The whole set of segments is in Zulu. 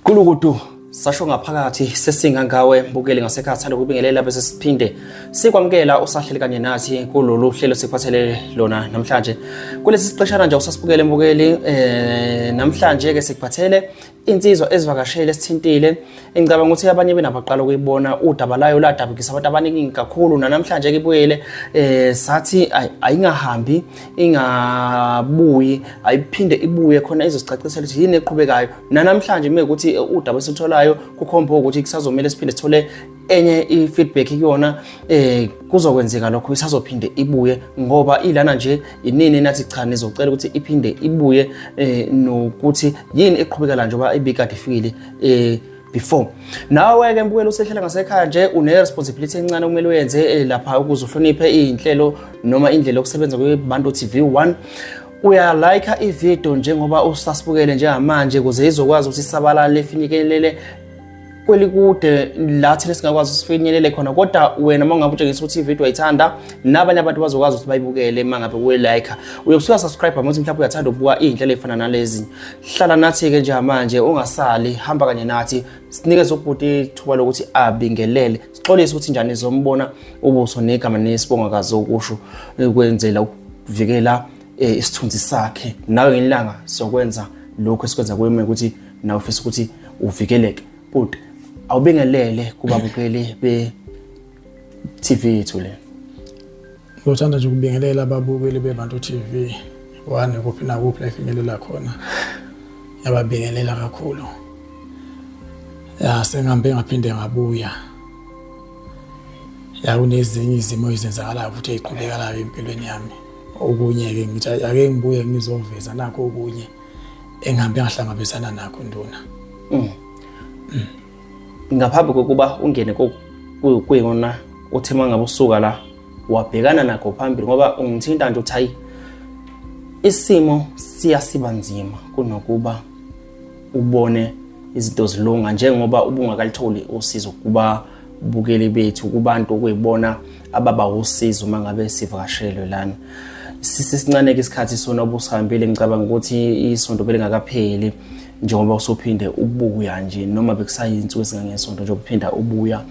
Kulukudu sasho ngaphakathi sesingangawe mbukeli ngasekhaya thanda ukubingelela bese siphinde sikwamukela usahleli kanye nathi kulolu hlelo sikuphathele lona namhlanje kulesi siqeshana nje usasibukele mbukeli namhlanje ke sikuphathele insizwa ezivakashele esithintile. Ngicabanga ukuthi abanye benabaqala ukuyibona udaba layo ladabukisa abantu abaningi kakhulu, nanamhlanje ke ibuyele. Sathi ayingahambi ingabuyi, ayiphinde ibuye khona izosicacisela ukuthi yini eqhubekayo nanamhlanje. Uma ukuthi udaba esitholayo kukhomba ukuthi kusazomele siphinde sithole enye i-feedback kuyona, kuzokwenzeka lokho, isazophinde ibuye ngoba ilana nje inini nathi cha nizocela ukuthi iphinde ibuye, nokuthi yini eqhubeka njengoba ibikade ifikile before. Nawe ke mbukelo usehlala ngasekhaya nje, une responsibility encane okumele uyenze lapha ukuze uhloniphe izinhlelo noma indlela yokusebenza kweBantu TV 1. Uyalike ivideo njengoba usasibukele njengamanje ukuze izokwazi ukuthi isabalale, ifinyekelele kwelikude la thina singakwazi sifinyelele khona. Kodwa wena uma ngabe utshengisa ukuthi ivideo ayithanda, nabanye abantu bazokwazi ukuthi bayibukele uma ngabe uyi-like. Uyobe usuya-subscribe uma uthi mhlawumbe uyathanda ukubuka iy'nhlelo ey'fana nalezi. Hlala nathi-ke njengamanje, ungasali, hamba kanye nathi, sinikeze ubhuti ithuba lokuthi abingelele, sixolise ukuthi njani zombona ubuso negama nesibongo kazokusho ukwenzela ukuvikela isithunzi sakhe. Nawe ngelanga sokwenza lokho esikwenza kuwe ukuthi nawe ufisa ukuthi uvikeleke. Bhuti, awubingelele kubabukeli be-TV yethu le. Ngithanda nje ukubingelela ababukeli beBantu TV 1 kuphi nakuphi la ifinyelela khona. Yababingelela kakhulu. Ya, sengihambe ngaphinde ngabuya. Ya, kunezinye izimo ezenzakalayo futhi eziqhubekalayo empilweni yami. Okunye-ke ngithi ake ngibuye ngizoveza nakho okunye engihambe ngahlangabezana nakho, nduna. Ngaphambi kokuba ungene kuyona uthe uma ngabe usuka la wabhekana nakho phambili, ngoba ungithinta nje uthi hayi, isimo siyasiba nzima kunokuba ubone izinto zilunga njengoba ubungakalitholi usizo kuba bukeli bethu, kubantu okuyibona ababa usizo uma ngabe sivakashelwe lana. Sisincane-ke isikhathi sona obusihambile, ngicabanga ukuthi isonto belingakapheli njengoba usuphinde ubuya nje, noma bekusayinsuku ezingangesonto nje uphinda ubuya,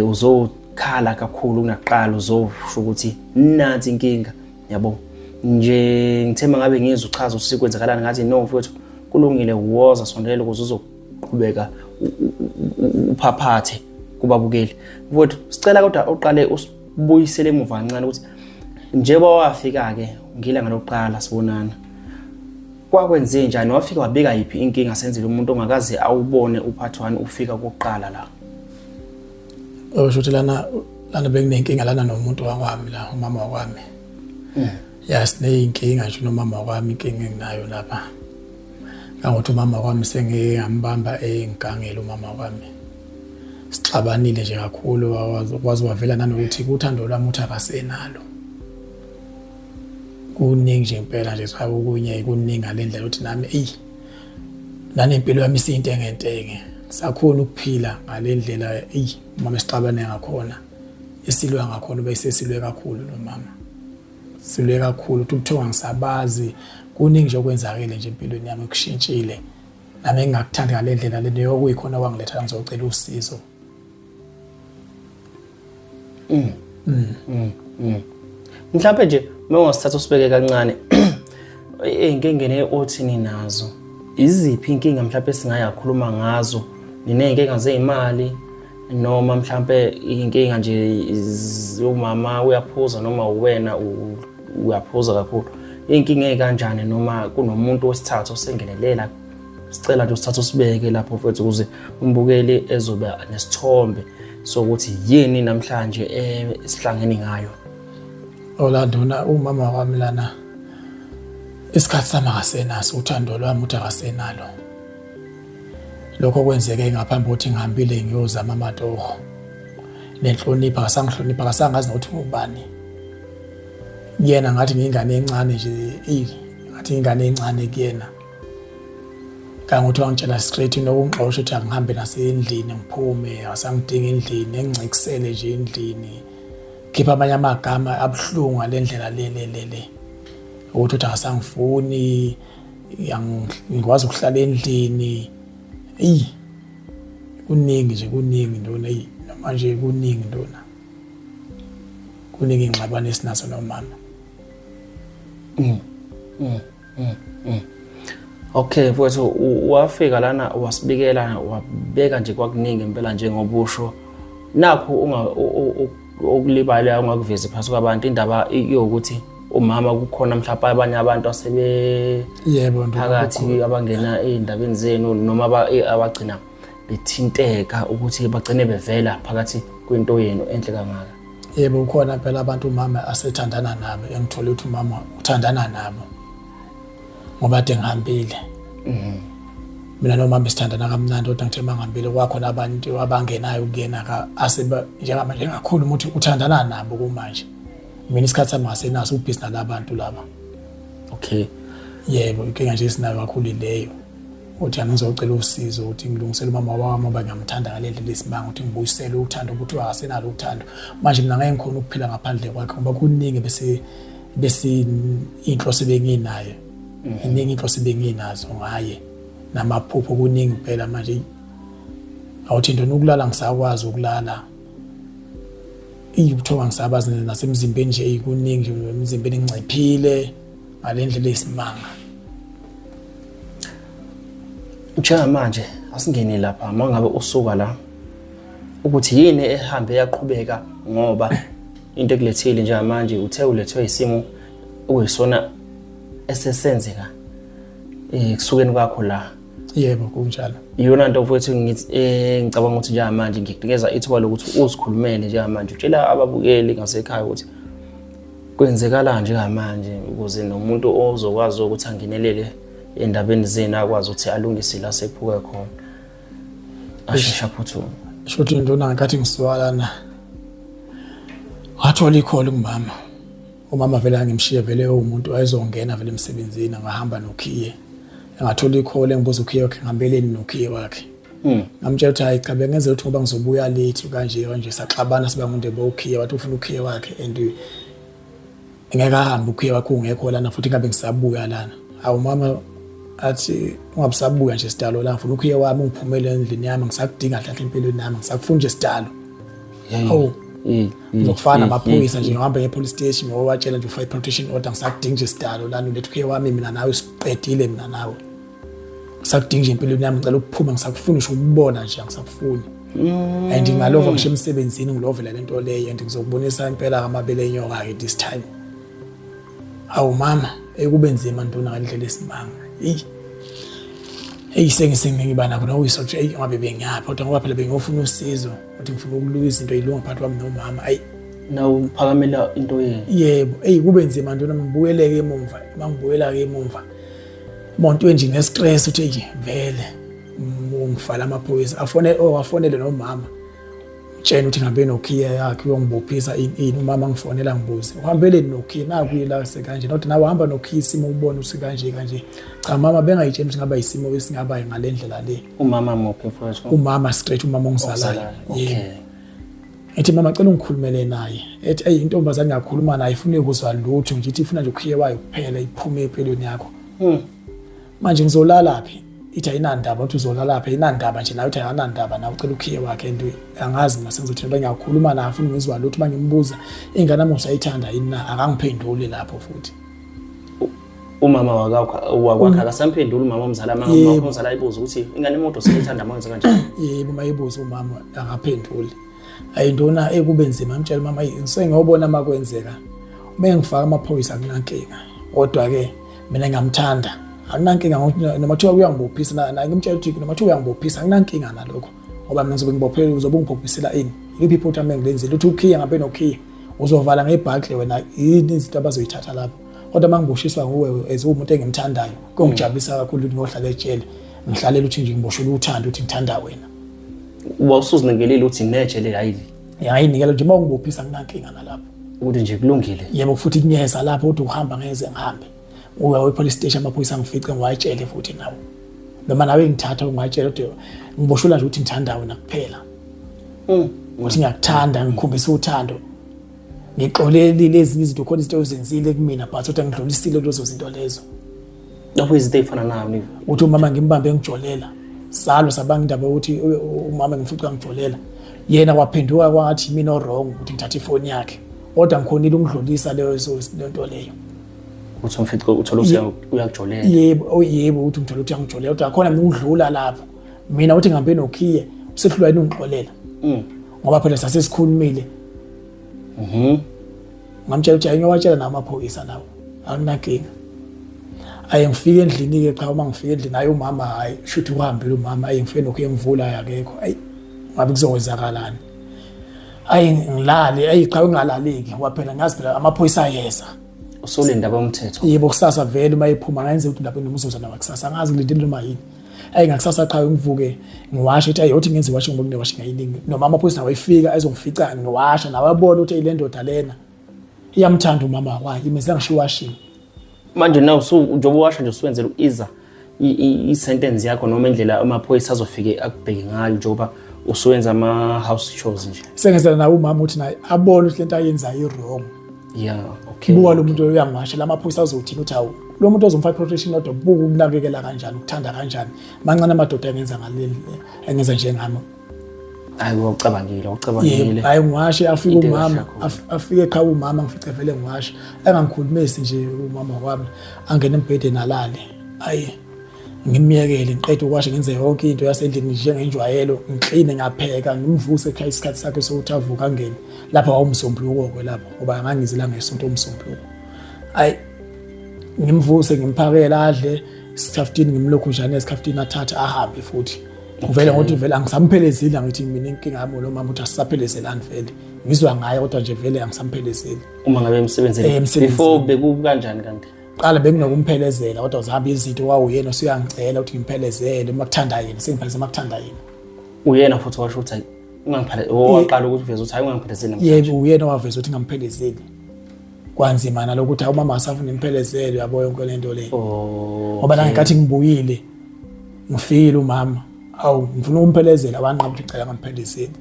uzokhala kakhulu kunakuqala, uzosho ukuthi nansi inkinga yabo nje. Ngithemba ngabe ngizwe uchaza ukuthi kwenzakalani, ngathi no mfowethu, kulungile, woza sondela ukuze uzoqhubeka uphaphathe kubabukeli. Mfowethu, sicela kodwa uqale usibuyisele emuva kancane ukuthi njengoba wafika-ke ngilanga lokuqala sibonana, kwakwenze njani? Wafika wabika yiphi inkinga senzele umuntu ongakaze awubone upart 1 ufika kokuqala la? Osho ukuthi lana bekunenkinga lana nomuntu wakwami la, umama wakwami. Ya, sineyinkinga nje nomama wakwami. Inkinga enginayo lapha kangokuthi umama wakwami sengiyambamba engigangela. Umama wakwami sixabanile nje kakhulu, waze wavela nanokuthi kuthando lwami uthi akasenalo. Kuningi nje impela nje, cha, okunye kuningi ngale ndlela ukuthi nami eyi nanempilo yami isiyintengentenge, sakhona ukuphila ngale ndlela eyi umama esixabane ngakhona, esilwa ngakhona. Ubesesilwe kakhulu nomama, silwe kakhulu ukuthi ubuthiwa ngisabazi. Kuningi nje okwenzakele nje empilweni yami, kushintshile, nami engingakuthandi ngale ndlela le neyokuyikhona kwangiletha ngizocela usizo. Mhlawumbe nje uma ungasithatha usibeke kancane ey'nkingeni othi ninazo, iziphi inkinga mhlawumbe esingayakhuluma ngazo? Niney'nkinga zey'mali noma mhlawumbe inkinga nje umama uyaphuza noma uwena uyaphuza kakhulu? Iy'nkinga ey'kanjani noma kunomuntu wesithathu osengenelela? Sicela nje usithathe usibeke lapho mfethu ukuze umbukeli ezobe nesithombe sokuthi yini namhlanje esihlangene ngayo. Olandona umama wami lana isikhathi sami akasenaso, uthando lwami uthi akasenalo. Lokho kwenzeke ngaphambi kokuthi ngihambile ngiyozama amatoho. Nenhlonipho akasangihlonipha, akasangazi nokuthi ngubani kuyena. Ngathi ngiyingane encane nje, eyi, ngathi ngiyingane encane kuyena, kangokuthi wangitshela straight nokungixosha ukuthi angihambe nasendlini, ngiphume, asangidinga endlini, engicikisele nje endlini, khipha amanye amagama abuhlungu ngale ndlela le le le le ukuthi uthi akasangifuni, ngikwazi ukuhlala endlini. Eyi kuningi nje, kuningi ndona, eyi namanje kuningi ndona, kuningi ingxabano esinazo nomama. Okay mfowethu, wafika lana wasibikela wabeka nje kwakuningi impela njengobusho nakho unga okulibala ungakuvezi phakathi kwabantu indaba yokuthi umama kukhona mhlawumbe abanye abantu asebe yebo phakathi abangena ey'ndabeni zenu noma abagcina bethinteka ukuthi bagcine bevela phakathi kwinto yenu enhle kangaka. Yebo, kukhona phela abantu umama asethandana nabo, engithole ukuthi umama uthandana nabo ngoba kade ngihambile. Mina nomama sithandana kamnandi, kodwa ngithe uma ngihambile kwakhona abantu abangenayo kuyena aseba njengamanje engakhuluma ukuthi uthandana nabo kumanje. Mina isikhathi sami ngasenaso, ubhizi nalabantu laba. Okay. Yebo, inkinga nje esinayo kakhulu leyo. Uthi angizocela usizo ukuthi ngilungisele umama wami ngoba ngiyamthanda ngale ndlela esimanga, ukuthi ngibuyisele uthando ukuthi akasenalo uthando. Manje mina ngeke ngikhona ukuphila ngaphandle kwakhe ngoba kuningi bese bese inhloso ebenginayo. Iningi inhloso ebenginazo ngaye namaphupho kuningi phela manje. Awuthi into ukulala ngisakwazi ukulala. Iyibuthoka ngisabazi nasemzimbeni nje kuningi nje emzimbeni nginciphile ngale ndlela eyisimanga. Njengamanje asingene lapha uma ngabe usuka la ukuthi yini ehambe yaqhubeka, ngoba into ekulethile njengamanje uthe ulethwe isimo okuyisona esesenzeka kusukeni kwakho la. Yebo, kunjalo. Iyona nto mfowethu ngithi ngicabanga ukuthi njengamanje ngikunikeza ithuba lokuthi uzikhulumele njengamanje, utshela ababukeli ngasekhaya ukuthi kwenzekalani njengamanje, ukuze nomuntu ozokwazi ukuthi angenelele endabeni zenu akwazi ukuthi alungise la sephuke khona, asheshe aphuthume. Shuthi ndona ngenkathi ngisuka lana ngathola ikholi kumama. Umama vele angimshiye vele umuntu ayezongena vele emsebenzini, angahamba nokhiye. Ngathola ikholi engibuza ukhiye wakhe ngihambeleni nokhiye wakhe. Ngamtshela ukuthi hayi cha, bengenzela ukuthi ngoba ngizobuya late kanje kanje, saxabana siba ngundebe ukhiye, wathi ufuna ukhiye wakhe and ngeke ahambe ukhiye wakhe ungekho lana futhi ngabe ngisabuya lana. Hawu mama athi ungabusabuya nje sidalo la, ngifuna ukhiye wami ungiphumele endlini yami, ngisakudinga kahle empilweni yami, ngisakufuna nje sidalo. Hawu ngizokufana namaphoyisa nje, ngihambe nge-police station ngiyowatshela nje ufake protection order, ngisakudinga nje sidalo lana, ulethe ukhiye wami mina nawe siqedile mina nawe. Ngisakudinga nje empilweni yami, ngicela ukuphuma, ngisakufuna ngisho ukubona nje, angisakufuni. And ngalova ngisho emsebenzini ngilovela lento leyo and ngizokubonisa impela amabele enyoka-ke this time. Hawu mama, ekube nzima ntona ngalendlela esimanga. Eyi. Eyi sengisengiba nakho nokuyisa ukuthi eyi ngabe bengiyaphi, kodwa ngoba phela bengiyofuna usizo, ukuthi ngifuna ukulungisa into ilunga phakathi kwami nomama. Ayi nawuphakamela into yenu. Yebo, eyi kube nzima ntona, ngibuyeleke emumva, mangibuyela ke emumva. Umuntu nje ngestress uthi eyi vele ungifala amaphoyisa afone, oh afonele nomama. Tshela ukuthi ngihambe nokhiye yakhe uyongibophisa ini ini, umama ngifonela ngibuze uhambeleni nokhiye naku ila sekanje, not nawe hamba nokhiye isimo ubone ukuthi kanje kanje. Cha mama bengayitshela ukuthi ngaba isimo esingaba ngale ndlela le. Umama muphi mfowethu? Umama straight, umama ongizalayo. Yebo. Ethi mama cela ungikhulumele naye. Ethi eyi intombazane ngakhuluma naye ifuna ukuzwa lutho nje, ithi ifuna nje ukhiye wayo kuphela iphume empilweni yakho. Manje ngizolala phi? Ithi ayinandaba ukuthi uzolala phi, ayinandaba nje nawe, uthi akanandaba nawe, ucela ukhiye wakhe and angazi mina sengizothini ngoba ngiyakhuluma naye afuna ngizwa lutho, uma ngimbuza ingane yami usayithanda yini na, akangiphenduli lapho futhi. Umama wakwakhe akasamphenduli umama omzala, uma umzala ayibuza ukuthi ingane imoto usayithanda manje kanjani? Yebo, uma ebuza umama akaphenduli. Ayindona ekube nzima, ngimtshela umama sengiyobona uma kwenzeka. Uma engifaka amaphoyisa akunankinga, kodwa-ke mina ngiyamthanda akunankinga noma kuthiwa uyangibophisa, naye ngimtshela ukuthi noma kuthiwa uyangibophisa akunankinga nalokho, ngoba mina ngizobe ngibophele, uzobe ungiphophisela ini, yiliphi iphutha mina ngilenzile? Uthi ukhiye ngabe nokhiye uzovala ngebhakle wena, yini izinto abazoyithatha lapho? Kodwa uma ngiboshiswa nguwe as umuntu engimthandayo kungijabulisa kakhulu ukuthi ngiyohlala ejele, ngihlalela ukuthi nje ngiboshelwe uthando ukuthi ngithanda wena. Uba usuzinikelile ukuthi nejele hayi hayi nikela nje, uma ungibophisa akunankinga nalapho, ukuthi nje kulungile. Yebo, futhi kunyeza lapho ukuthi uhamba ngeze ngihambe uya we-police station, amaphoyisa ngifice ngiwatshele futhi nawo, noma nawe ngithatha ungwatshele ukuthi ngiboshelwa nje ukuthi ngithanda wena kuphela, ukuthi ngiyakuthanda, ngikhombisa uthando, ngixolelile ezinye izinto, khona izinto ozenzile kumina but kodwa ngidlulisile kulezo zinto lezo. Lapho izinto ey'fana nami uthi umama ngimbambe ngijolela. Salo sabanga indaba yokuthi umama ngifuca ngijolela yena, kwaphenduka kwangathi mina o-wrong ukuthi ngithathe ifoni yakhe, kodwa ngikhonile ukudlulisa leyo nto leyo. Ukuthi umfice uthola ukuthi uyakujolela. Yebo, oh yebo, ukuthi ngithola ukuthi uyangijolela, kodwa khona mina ukudlula lapho mina uthi ngihambe nokhiye usehlulwa yini ungixolela. Ngoba phela sasesikhulumile. Ngamtshela ukuthi ngiyowatshela nawo amaphoyisa nawo, akunankinga. Aye ngifike endlini-ke, cha, uma ngifike endlini, hayi umama, hayi shuthi uhambile umama. Aye ngifike nokhu ngivula, akekho. Ayi ngabe kuzokwenzakalani? Ayi ngilale, ayi cha, ungalaleki ngoba phela ngazi phela amaphoyisa ayeza. Usulinda bomthetho. Yebo, kusasa vele uma ephuma ngayenze ukuthi lapho noma uzoza nawa kusasa, angazi ngilindele noma yini. Ayi ngakusasa qha ngivuke ngiwashe, ethi ayi othi ngenze iwashe ngoba kunewashe ngayiningi, noma amaphoyisa nawo efika ezongifica ngiwasha, nawe abona ukuthi le ndoda lena iyamthanda umama wayo, imenze ngisho iwashing. Manje na njengoba uwasha nje usuwenzela uiza i-sentence yakho noma indlela amaphoyisa azofike akubheke ngayo njengoba usuwenza ama-house chores nje. Sengenzela nawe umama ukuthi naye abone ukuthi lento ayenzayo i-wrong. Yeah, okay. Buka lo muntu uyangiwasha, la maphoyisa azothini ukuthi hawu lo muntu ozomfaka protection order, buka ukunakekela kanjani, ukuthanda kanjani, mancane amadoda angenza ngaleli engenza njengami. Hayi ucabangile, ucabangile. Hayi ngiwashe afike umama, afike ekhaya umama ngifice vele ngiwashe, engangikhulumisi nje umama wami, angene embhedeni alale. Ayi ngimyekele ngiqede ukwasha ngenze yonke into yasendlini njengenjwayelo, ngikline, ngapheka, ngimvuse ekhaya isikhathi sakhe sokuthi avuke angene lapha. Wawumsombuluko-ke lapho ngoba ngangizila ngesonto umsombuluko. Ayi ngimvuse ngimphakele adle isikhafutini, ngimlokhu njani esikhafutini, athathe ahambe futhi. Vele ngokuthi vele angisamphelezeli, angithi mina inkinga yami lo mama ukuthi asisaphelezelani, vele ngizwa ngaye kodwa nje vele angisamphelezeli. Uma ngabe emsebenzini? Emsebenzini. Before bekukanjani kanti? Qala benginokumphelezela, kodwa zihamba izinto kwawuyena usuyangicela ukuthi ngimphelezele uma kuthanda yena, sengiphelezela uma kuthanda yena. Uyena futhi washo ukuthi hayi ungangiphele, owaqala ukuthi uveze ukuthi hayi ungangiphelezeli namhlanje? Yebo, uyena owaveza ukuthi ngingamphelezeli. Kwanzima nalokuthi hawu umama asafuna imphelezelo, yabo yonke le nto le. Ngoba la ngenkathi ngibuyile ngifikile umama, awu ngifuna ukumphelezela, wanqaba ukuthi cela ngamphelezeli.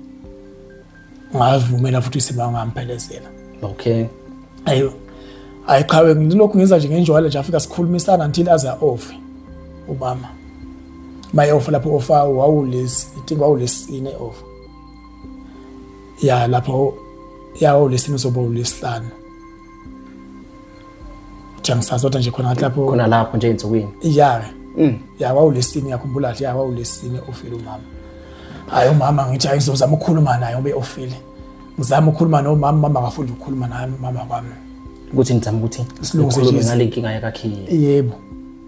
Ngavumela futhi isimo ngamphelezela. Okay. Ayo ayi qhawe, ngilokhu ngenza nje ngenjwayelo nje, afika sikhulumisana until aze off umama. My off lapho off wawulesi, I think wawulesine off. Ya lapho ya wawulesine, uzoba ulesihlanu. Uthi angisazi kodwa nje khona ngathi lapho khona lapho nje ensukwini. Ya. Ya wawulesine, ngiyakhumbula kahle, ya wawulesine ofile umama. Hayi umama ngithi hayi ngizozama ukukhuluma naye ngoba ofile. Ngizama ukukhuluma nomama, mama akafuni ukukhuluma nami mama kwami. Ukuthi nizama ukuthi Silungise nikhulume nje ngale nkinga yakakhiye. Yebo.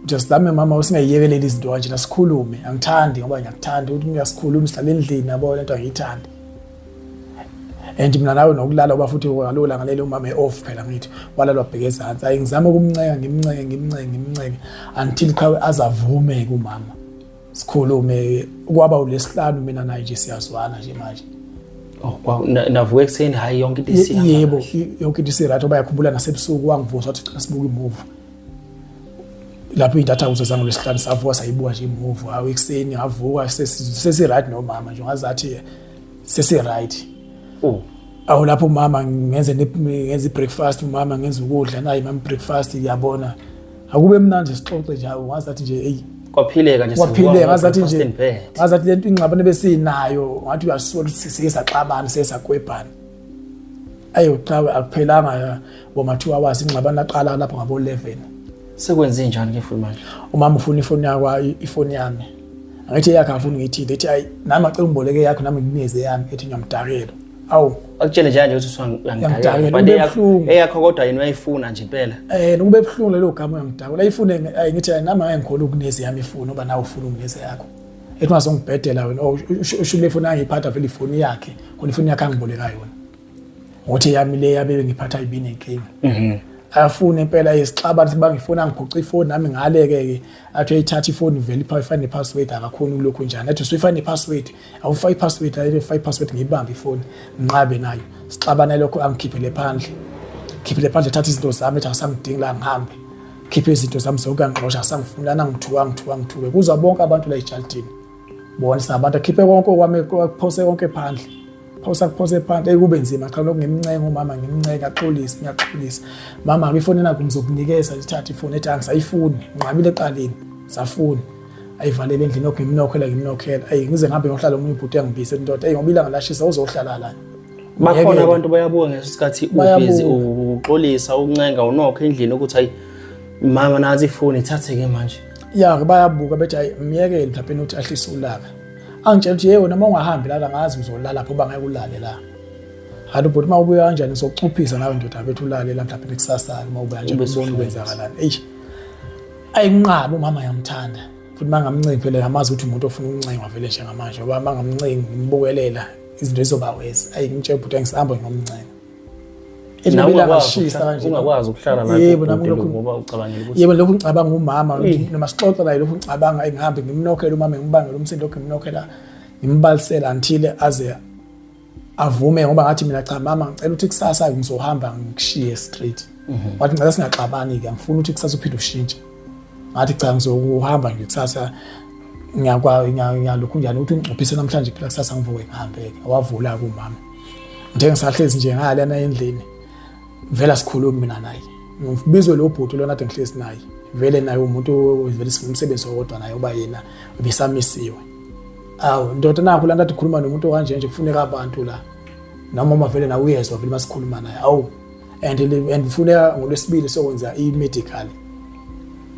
Uthi sizame mama usingayiyekeleli izinto kanjena sikhulume. Angithandi ngoba ngiyakuthanda ukuthi ngiyasikhuluma sihlale endlini, yabo lento angiyithandi. And mina nawe nokulala uba futhi ngalula ngalelo umama e-off phela ngithi walala wabheka ezansi. Ayi ngizama ukumncenga, ngimncenge, ngimncenge, ngimncenge until qhawe azavume kumama. Sikhulume kwaba ulesihlanu mina naye nje siyazwana nje manje. Oh, navuka ekuseni hayi yonke into isihamba. Yebo, yonke into isi-right ngoba yakhumbula nasebusuku wangivusa wathi cela sibuke imuvi. Lapho intatha kuzo zangolwesihlanu savuka sayibuka nje imuvi. Hawu ekuseni ngavuka sesi-right nomama nje ngazathi sesi-right. Oh. Awu lapho umama ngenze ngenze i-breakfast, umama ngenze ukudla naye mama breakfast, ngiyabona. Akube mnandi sixoxe nje, ngazathi nje hey Kwaphileka nje. Kwaphileka ngazathi nje, ngazathi lento ingxabano besinayo ngathi uyasuka ukuthi sike saxabana, sike sakwebhana. Ayo cha akuphelanga boma 2 hours ingxabano aqala lapho ngabo 11. Sekwenze njani ke futhi manje? Umama ufuna ifoni yakwa, ifoni yami. Angithi eyakhe afuna ngiyithinte, ethi ayi nami acela ungiboleke yakho nami nginikeze yami, ethi ngiyamdakela. Awu akutshele nje nje ukuthi Uyangidakela, usuyangidakela. kube buhlungu. Eyakho kodwa yena uyayifuna nje impela. Kube buhlungu lelo gama uyangidakela. Ayifune ayi ngithi ayi nami angeke ngikhona ukuneze yami ifoni ngoba nawe ufuna ukuneze yakho. Ethi ungazongibhedela wena, oh usho le foni angiyiphatha vele ifoni yakhe, khona ifoni yakhe angiboleka yona. Ngothi yami le yabe ngiphatha ibinenkinga. Afune impela isixabana ukuthi bangifuna ngiphuca ifoni nami ngaleke ke, athi uyayithatha ifoni vele ifane nepassword, akakhoni kulokhu njani, athi usuyifane nepassword, awufake ipassword, ayifake ipassword, ngiyibambe ifoni nginqabe nayo, sixabana lokho, angikhiphele phandle, khiphele phandle, thatha izinto zami, ethi asangidingi la, ngihambe, khiphe izinto zami zonke, angixosha, asangifuni lana, ngithuka, angithuka, ngithuke kuzwa bonke abantu la ejalidini, bona singabantu, akhiphe konke okwami, kuphose konke phandle, phosa kuphose phandle, kube nzima cha lokhu, ngimncenga umama, ngimncenga axolise, ngiyaxolisa mama, ifoni nakho ngizokunikeza, ithathe ifoni, ethi angisayifuni, nqabile eqaleni safuni. Ayivalele endlini okho ngimnokhela ngimnokhela. Ayi ngize ngihambe ngiyohlala omunye ubhuti engibise indoda. Eyi ngoba ilanga lashisa uzohlala la. Bakhona abantu bayabuka ngeso sikhathi ubhizi uxolisa uncenga unokho endlini ukuthi hayi mama nathi ifoni ithathe-ke manje. Ya bayabuka bethi hayi myekele mhlawumbe ukuthi ahlise ulaka. Angitshela ukuthi yebo noma ungahambi lala ngazi uzolala lapho bangeke ulale la. Hayi ubhuti uma ubuya kanjani sokucuphisa nawe ndoda bethu ulale la mhlawumbe kusasa uma ubuya nje ubone ukwenzakalani. Eish. Ayinqabi umama ngiyamthanda. Futhi mangamncengi phela ngamazi ukuthi umuntu ofuna ukuncengwa vele njengamanje ngoba mangamncengi ngimbukelela izinto izoba worse. Ayi ngimtshela ubhuti angisihamba ngiyomncenga. Nawe ungakwazi ungakwazi ukuhlala la yebo nami lokhu ngoba ucabangela ukuthi yebo lokhu ngicabanga umama noma sixoxa naye lokhu ngicabanga engihambe ngimnokhela umama ngibangela umsindo lokhu ngimnokhela ngimbalisela until aze avume ngoba ngathi mina cha mama ngicela ukuthi kusasa ngizohamba ngikushiye straight. Wathi ngicela singaxabani ke ngifuna ukuthi kusasa uphinde ushintshe. Ngathi cha ngizokuhamba nje kusasa ngiyakwa ngiyalokhu njani ukuthi ungcuphise namhlanje phela kusasa ngivuke ngihambe ke wavula kumama. Ngithe ngisahlezi nje ngalana endlini vele asikhulumi mina naye. Ngibizwe lo bhuti lona kade ngihlezi naye. Vele naye umuntu vele umsebenzi owodwa naye uba yena ubesamisiwe. Awu ndoda nakho lana kade ukhuluma nomuntu okanje nje kufuneka abantu la. Noma uma vele nawe uyezwa vele masikhuluma naye. Awu and kufuneka ngolwesibili sokwenza i-medical.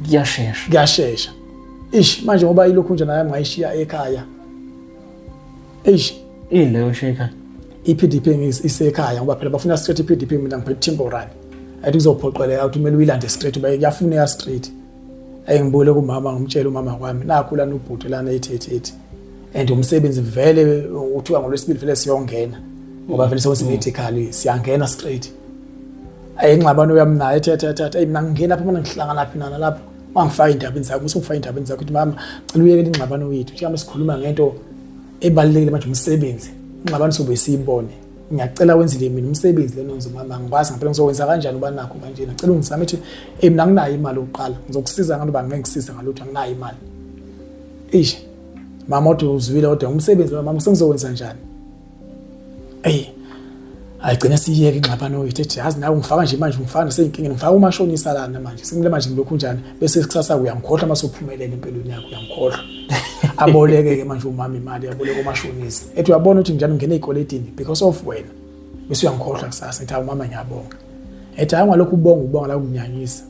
Kuyashesha. Kuyashesha. Ish manje ngoba ilokhu nje naye ngayishiya ekhaya. Eish Ini leyo sheka? I-PDP isekhaya ngoba phela bafuna straight i-PDP mina ngiphethe temporary. Athi kuzophoqeleka ukuthi kumele uyilande straight uba kuyafuneka straight. Ayi ngibuyele kumama ngimtshela umama kwami nakhu lana ubhuti lana ethi ethi ethi. And umsebenzi vele uthiwa ngolwesibili vele siyongena ngoba vele sewenza medical siyangena straight. Ayi ingxabano yami naye ethi ethi ethi mina ngingena lapho mina ngihlangana phi nana lapho. Wangifaka indaba zakho usungifaka indaba zakho ukuthi mama cela uyekele ingxabano yethu njengoba sikhuluma ngento ebalulekile manje umsebenzi ingxabano sobe siyibone ngiyacela wenzile mina umsebenzi lena ngizomama angikwazi ngempela ngizokwenza kanjani uba nakho kanjena cela ungizame ethi hey mina anginayo imali yokuqala ngizokusiza ngalo ba ngeke ngisize ngalutho anginayo imali eish mama kodwa uzwile kodwa umsebenzi mama sengizokwenza njani Ey ayigcine siyeke ingxabano yethu ethi yazi nawe ungifaka nje manje ungifaka nasey'nkingeni ngifaka umashonisa lana manje sekumele manje ngilokhu njani bese kusasa uyangikhohlwa uma sewuphumelele empilweni yakho uyangikhohlwa aboleke-ke manje umama imali aboleke umashonisa ethi uyabona ukuthi njani ungena ey'kweletini because of wena bese uyangikhohlwa kusasa ngithi hawu mama ngiyabonga ethi hayi ungalokhu ubonga ubonga la kunginyanyisa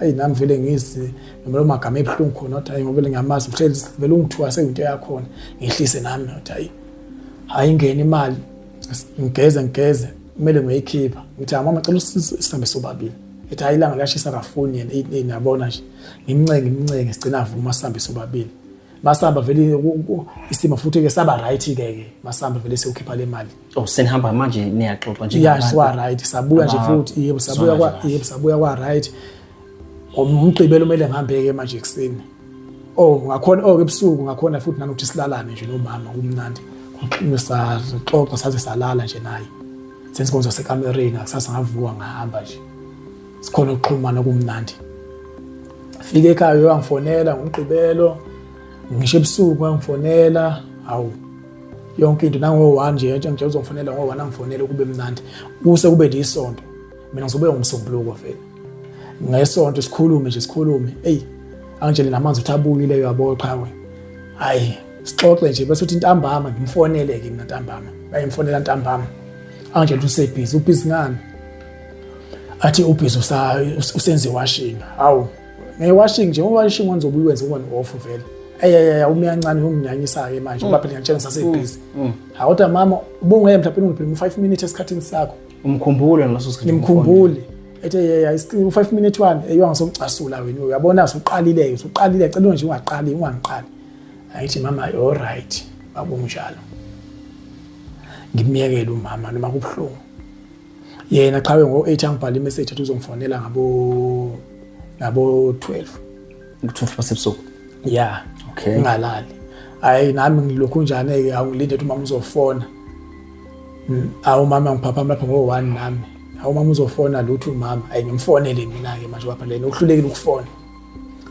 ayi nami vele ngizi noma lo magama ebuhlungu khona kodwa hayi ngoba vele ngiyamazi uhleli vele ungithuka seyinto yakhona ngehlise nami kodwa hayi hayi ingena imali ngigeze ngigeze kumele ngiyoyikhipha ngithi mama cela sihambe sobabili ethi hayi ilanga liyashisa kafuni yena ini yabona nje ngimncenge ngimncenge sigcina avuma sihambe sobabili masihamba vele isimo futhi ke saba right ke ke masihamba vele siyokhipha le mali. Oh senihamba manje niyaxoxa nje. Yeah siwa right sabuya nje futhi yebo sabuya kwa yebo sabuya kwa right. Umgqibelo kumele ngihambe ke manje ekuseni. Oh ngakhona oh ebusuku ngakhona futhi nanokuthi silalane nje nomama kumnandi. Saxoxa saze salala nje naye. Sensikonzo sekamereni akusasa ngavuka ngahamba nje. Sikhona ukuxhumana kumnandi. Fike ekhaya uyangifonela ngomgqibelo ngisho ebusuku uyangifonela hawu yonke into nango-1 nje nje uzongifonela ngo-1 angifonele kube mnandi kuse kube lisonto mina ngizobuya ngomsombuluko vele ngesonto sikhulume nje sikhulume eyi angitshele namanzi ukuthi abuyile uyabo qhawe hayi sixoxe nje bese uthi ntambama ngimfonele ke mina ntambama bayimfonela ntambama angitshele ukuthi usebhizi ubhizi ngani athi ubhizi usenze washing hawu nge-washing nje uwashing wenza ubuye wenze uba off vele eyeyeye ume kancane unginyanyisa-ke manje ngoba phela ngiyakutshela ngisasebhizi hawu kodwa mama ubungeke mhlawumbe ungiphile mu-5 minutes esikhathini sakho Umkhumbule ngaleso sikhathi. Ngimkhumbule. Ethe yeya u5 minute one eyiwa ngisomcasula wena uyabona usuqalile usuqalile cela nje ungaqali ungangiqali. Ayithi mama all right makunjalo. Ngimyekele umama noma kubuhlungu. Yena qhawe ngo8 angibhala imessage athi uzongifonela ngabo 12. Ngo12 basebusuku. Yeah. Okay. Ngingalali. Hayi nami ngilokhu njani ke awungilinde ukuthi umama uzofona. Awu mama ngiphaphama lapha ngo-1 nami. Awu mama uzofona lutho umama. Ayi ngimfonele mina-ke manje wapha lena uhlulekile ukufona.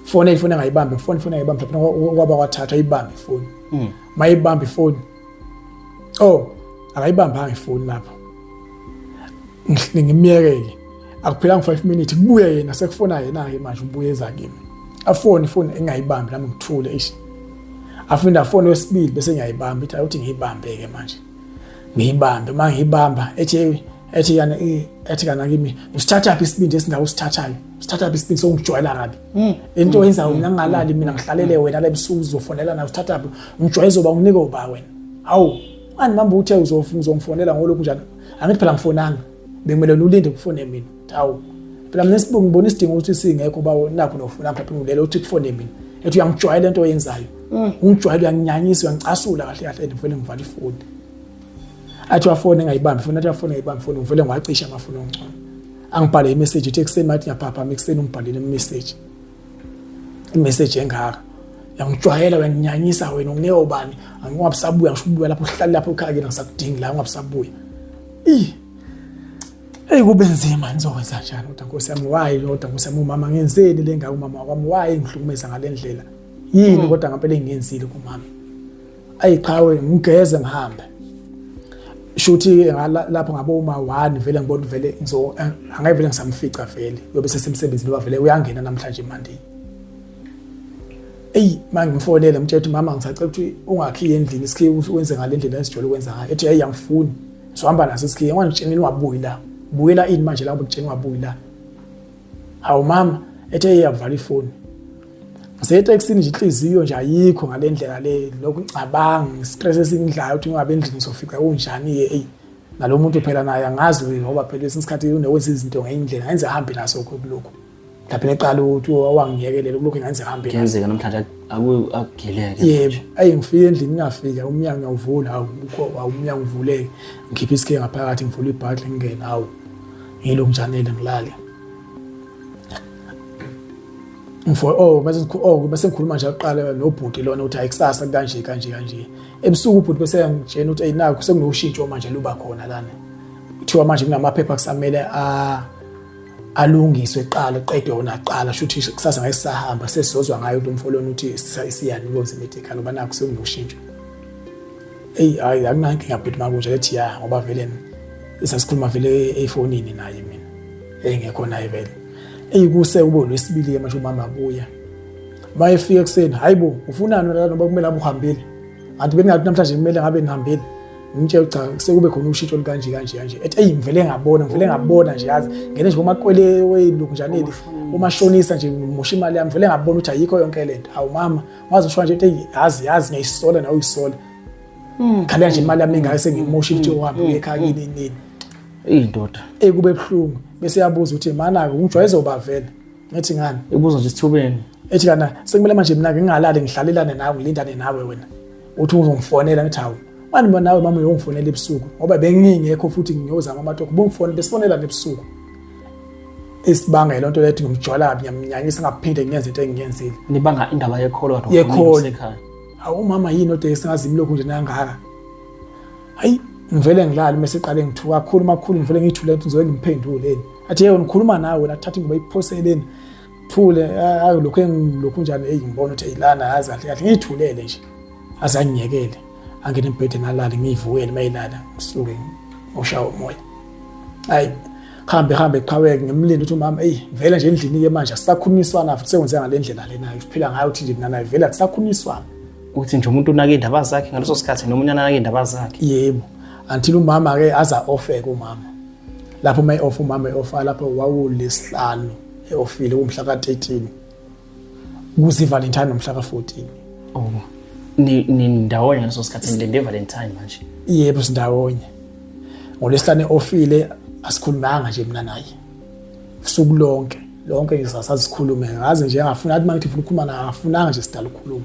Fone ifoni angayibambi, ifoni ifoni angayibambi lapha kwaba kwathathwa ayibambe ifoni. Mayibamba ifoni. Oh, akayibambanga ifoni lapho. Ngimyekele. Akuphilanga 5 minutes kubuye yena sekufona yena-ke manje ubuye eza kimi. Afone ifoni engayibambi nami ngithule eish. Afinda afone wesibili bese ngiyayibamba ithi awuthi ngiyibambe ke manje. Ngiyibambe uma ngiyibamba ethi ethi yana ethi kana kimi usithathaphi isibindi esingaka usithathayo usithathaphi isibindi sokungijwayela kabi hmm. into oyenzayo mina ngingalali mina ngihlalele hmm. wena la ebusuku uzofonela na usithathaphi ungijwayeza uba unginike uba wena hawu ngani mamba uthe uzongifonela ngolokhu njani angithi phela ngifonanga bekumele ulinde kufone mina hawu phela mina isibuku ngibona isidingo ukuthi singekho bawo nakho nofuna mhlawumbe ngilele uthi kufone mina ethi uyangijwayela into oyenzayo hmm. ungijwayela uyanginyanyisa uyangicasula kahle kahle ngivele ngivala ifoni athi wafona engayibambi foni athi wafona engayibambi foni ngivele ngiwacisha amafoni ongcono angibhale imessage ethi ekuseni mathi ngiyaphaphama ekuseni ungibhalele imessage imessage engaka yangijwayela uyanginyanyisa wena unginike ubani angingabisabuya ngisho ukubuya lapho uhlale lapho ekhaya kini angisakudingi la ungabisabuya ih Eyi kube nzima ngizokwenza njani kodwa Nkosi yami why kodwa Nkosi yami umama ngenzeni le ngaka umama wami why ngihlukumeza ngale ndlela yini hmm. kodwa ngempela engiyenzile kumama ayi qhawe ngigeze ngihambe shuthi lapho ngabo uma 1 vele ngibona vele ngizo eh, angeke vele ngisamfica vele uyobe sesemsebenzini ngoba vele uyangena namhlanje Monday eyi mangimfonele ngimtshela ukuthi mama ngisacela ukuthi ungakhiye endlini isikhiye wenze ngale ndlela esijwayele ukwenza ngayo ethi hey angifuni sohamba naso isikhiye wangitshenile ungabuyi la buyela ini manje la ubekutshena ungabuyi la hawu mama ethe iyavala ifoni ngisetekisini nje inhliziyo nje ayikho ngale ndlela le lokhu ngicabanga stress esingidlayo ukuthi ngingabe endlini ngizofica kunjani-ke eyi nalo muntu phela naye angazi ngoba phela esinye isikhathi unokwenza izinto ngenye indlela ngenze ahambe naso kulokhu mhlawumbe neqala ukuthi wangiyekelela kulokhu ngenze ahambe naso kuyenzeka namhlanje akugileke yebo ayi ngifike endlini ngingafika umnyango ngiyawuvula hawu kukho umnyango uvuleke ngikhiphe isikhiye ngaphakathi ngivula ibhakle ngingene hawu ngilokhu njanele ngilale ngifo oh bese oh bese ngikhuluma nje aqala nobhuti lona ukuthi ayikusasa kanje kanje kanje ebusuku ubhuti bese yangitshena ukuthi ayinakho sekunoshintsho manje luba khona lana kuthiwa manje kunamaphepha kusamele a alungiswe qala qedwe wona qala shuthi kusasa ngeke sisahamba sesizozwa ngayo lo mfo lona ukuthi siyani kwenze medical ngoba nakho sekunoshintsho eyi hayi akunankinga bhuti makunje lethi ya ngoba vele sasikhuluma vele efonini naye mina engekho naye vele eyi kuse kube olwesibili-ke manje umama abuya uma efika ekuseni hayi bo ufunani wena noba kumele abe uhambile ngathi bengingathi namhlanje kumele ngabe ngihambile ngimtshela cha sekube khona ushintsho olukanje kanje kanje ethi eyi ngivele ngabona ngivele ngabona nje yazi ngene nje kumakwele welunjaneli umashonisa nje ngimosha imali yami ngivele ngabona ukuthi ayikho yonke lento hawu mama waze usho nje ethi yazi yazi ngiyayisola nawe uyisola hmm. khalela nje imali yami engaka sengimosha ukuthi uhambe uye ekhaya kini nini eyi ndoda eyi kube buhlungu bese yabuza ukuthi mana-ke ungijwayeze uba vele ngithi ngani ibuza nje isithubeni ethi kana sekumele manje mina-ke ngingalali ngihlalelane nawe ngilindane nawe wena uthi uzongifonela ngithi hawu mani mina nawe mama uyongifonela ebusuku ngoba bengingekho futhi ngiyozama amatokho bongifone besifonelana ebusuku isibanga le nto lethi ngimjwala kabi ngiyamnyanyisa ngaphinde ngiyenze into engiyenzile nibanga indaba yekholo kade yekholo hawu umama yini odwa esingazi imlokhu nje nangaka hayi ngivele ngilale uma seqale ngithuka kakhulu makhulu ngivele ngithule ukuthi ngizobe ngimphendule athi yebo ngikhuluma nawe wena thatha ingubo iphoseleni thule hayi lokho engilokhu njani eyi ngibona ukuthi eyilana yazi kahle kahle ngiyithulele nje azangiyekele angene embhedeni alale ngiyivukele uma ilala ngisuke ngoshaya umoya hayi hambe hambe qhaweke ngimlinde ukuthi umama eyi vele nje endlini ke manje asisakhulumiswana futhi sekwenzeka ngale ndlela lena siphila ngayo ukuthi nje mina naye vele akusakhulumiswana ukuthi nje umuntu unake indaba zakhe ngaleso sikhathi noma unyana anake indaba zakhe yebo until umama ke aza ofeke umama lapho uma off umama eofa lapho wawulesihlanu eofile kumhla ka-13 kuze ivalentine nomhla ka-14 oh ni ndawonye ngaleso sikhathi nilinde ivalentine manje yebo sindawonye ngolwesihlanu ofile asikhulumanga nje mina naye usuku lonke lonke nje sasazikhulume ngaze nje angafuni athi mangithi ngifuna ukukhuluma naye akafunanga nje sidala ukukhuluma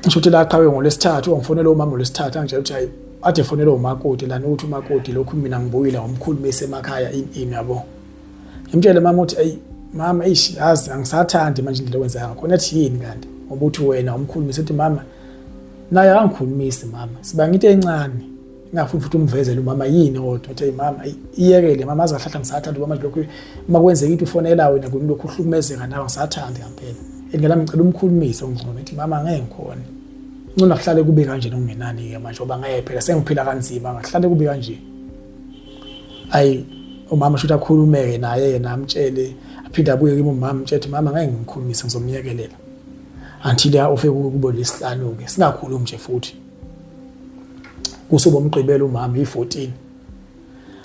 ngisho ukuthi la qhawe ngolwesithathu wangifonela umama ngolwesithathu angitshela ukuthi hayi ade efonela umakoti lana ukuthi umakoti lokhu mina ngibuyile ngomkhulumisa emakhaya ini ini yabo ngimtshele mama ukuthi ayi mama eish yazi angisathandi manje indlela okwenzeka ngakhona ethi yini kanti ngoba uthi wena umkhulumisa ethi mama naye akangikhulumisi mama siba ngito encane ngingafuni futhi umvezele umama yini kodwa ethi mama iyekele mama aze kahlahla ngisathanda uba manje lokhu uma kwenzeka into ufonela wena kuni lokhu uhlukumezeka nawe ngisathandi ngampela ethi ngicela ngicela umkhulumise ungcono ethi mama ngeke ngikhona ngcono kuhlale kube kanje nokungenani-ke manje ngoba ngeke phela sengiphila kanzima ngahlale kube kanje ayi umama shuthi akhulumeke naye yena amtshele aphinde abuye kimi umama mtshele mama ngeke ngimkhulumise ngizomyekelela Until ya ufike kube lesihlanu ke singakhulumi nje futhi. Kusuba umgqibelo umama i14.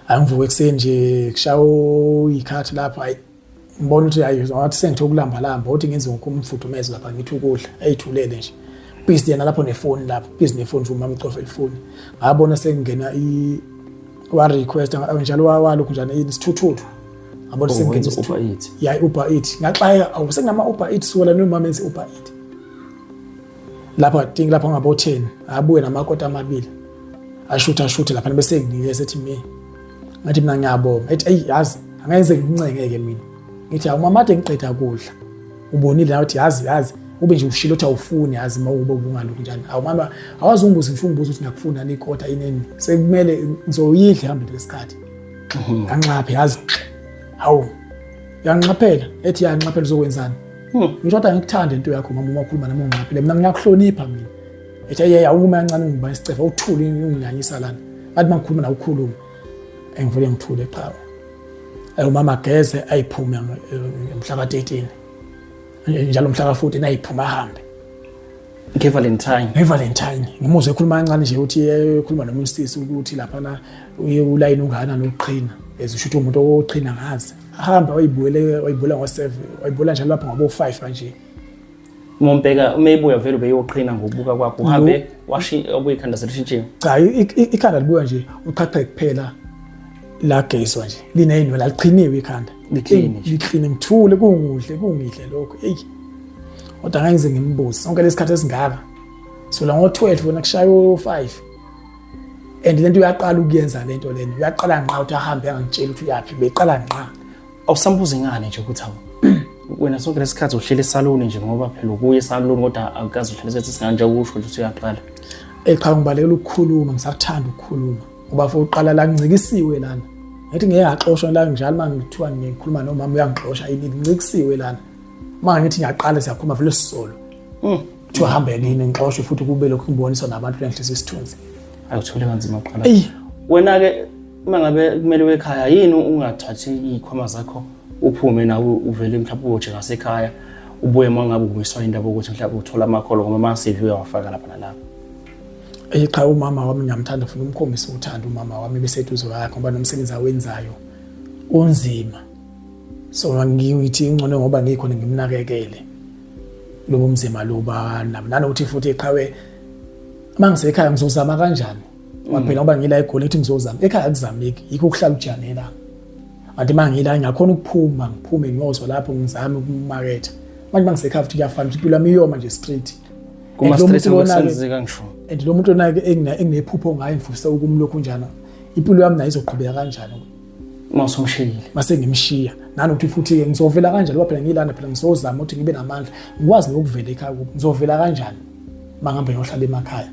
Angivuke ekuseni nje kushawo ikhathi lapho ayi ngibona ukuthi hayi ngathi sengithe ukulamba lamba uthi ngenze umfudumezo lapha ngithi ukudla eyithulele nje busy yena lapho nefoni lapho busy nefoni nje umama ucofa ifoni ngabona sengingena i wa request njalo walokhu njani isithuthuthu ngabona Oh, sengingena wenza isithuthuthu Uber Eats. ya Uber Eats ngaxaya awu senginama Uber Eats sukela nomama enze Uber Eats lapha think lapha ngabo 10 abuye namakota amabili ashutha ashuthe lapha bese nginike sethi me ngathi mina ngiyabonga ethi eyi yazi angenze ngincengeke mina ngithi awu mama ade ngiqeda kudla ubonile nawe uthi yazi yazi ube nje ushilo ukuthi awufuni yazi uma ube ubungalokhu njani awu mama awazi ungibuze ngisho ungibuza ukuthi ngiyakufuna nikota ineni sekumele ngizoyidla hambe lesikhathi anxaphe yazi hawu yanxaphela ethi yanxaphela uzokwenzani ngisho kodwa ngikuthanda into yakho mama uma ukhuluma nami unginxaphele mina ngiyakuhlonipha mina ethi hey awuma kancane ungiba isicefa uthule unginyanyisa lana ngathi mangikhuluma nawe ukhuluma engivele ngithule cha ayi umama ageze ayiphume mhla ka-13 njalo mhla ka-14 ayiphuma ahambe ngevalentine ngevalentine ngimuzwe ekhuluma kancane nje ukuthi ekhuluma nomunye usisi ukuthi laphana uye ulayini ungakanani ukuqhina ezisho ukuthi umuntu oqhina ngazi ahambe wayibuyele wayibuyela ngo-7 wayibuyela njalo lapho ngabo-5 kanje uma umbheka uma ebuya vele ubeyoqhina ngokubuka kwakho uhambe washi obuye ikhanda selishintshiwe cha ikhanda libuya nje uqhaqhe kuphela lagezwa nje lineyinwele aliqhiniwe ikhanda Liqhine nje. Liqhine ngithule kungudle kungidle lokho eyi kodwa ngeke ngize ngimbuze sonke lesikhathi esingaka sula ngo-12 wena kushaya u-5 and lento uyaqala ukuyenza lento lena uyaqala nqa ukuthi ahambe angangitsheli ukuthi uyaphi beqala nqa awusambuzi ngani nje ukuthi awu wena sonke lesikhathi uhleli esaluni nje ngoba phela ukuya esaluni kodwa awukaze uhlale sethi singanje ukusho nje ukuthi uyaqala Eh cha ngibalekela ukukhuluma ngisakuthanda ukukhuluma ngoba futhi uqala la ngicikisiwe lana ngithi ngeke ngaxoshwa la njalo uma ngithiwa ngikhuluma nomama uyangixosha yini ngicikisiwe lana uma ngithi ngiyaqala siyakhuluma vele sisolo kuthiwa hambe kini ngixoshwe futhi kube lokhu ngiboniswa nabantu lenhlisa isithunzi awuthole kanzima qala wena ke uma ngabe kumele wekhaya yini ungathathi iy'khwama zakho uphume nawe uvele mhlawumbe uyoje ngasekhaya ubuye uma ngabe ubuyiswa indaba ukuthi mhlawumbe uthola amakholo ngoba ama-CV uyawafaka lapha nalapha Eh cha umama wami ngiyamthanda futhi umkhombisa uthando umama wami bese eduze kwakhe ngoba nomsebenzi awenzayo unzima so ngithi ingcono ngoba ngikhona ngimnakekele lobo mzima loba nanokuthi futhi eqhawe uma ngisekhaya ngizozama kanjani waphela ngoba ngila egoli ngithi ngizozama ekhaya akuzameki yikho ukuhlala ujane la kanti uma ngila ngiyakhona ukuphuma ngiphume ngiyozwa lapho ngizame ukumaketha manje uma ngisekhaya futhi kuyafana ukuthi impilo yami iyoma nje street kuma street okusenzeka ngisho and lo muntu lona-ke enginephupho ngaye ngifisa ukumlokhu njana impilo yami nayo izoqhubeka kanjani uma usumshiyile mase ngimshiya nanokuthi futhi-ke ngizovela kanjani ngoba phela ngilana phela ngizozama ukuthi ngibe namandla ngikwazi nokuvela ekhaya kubo ngizovela kanjani uma ngihambe ngiyohlala emakhaya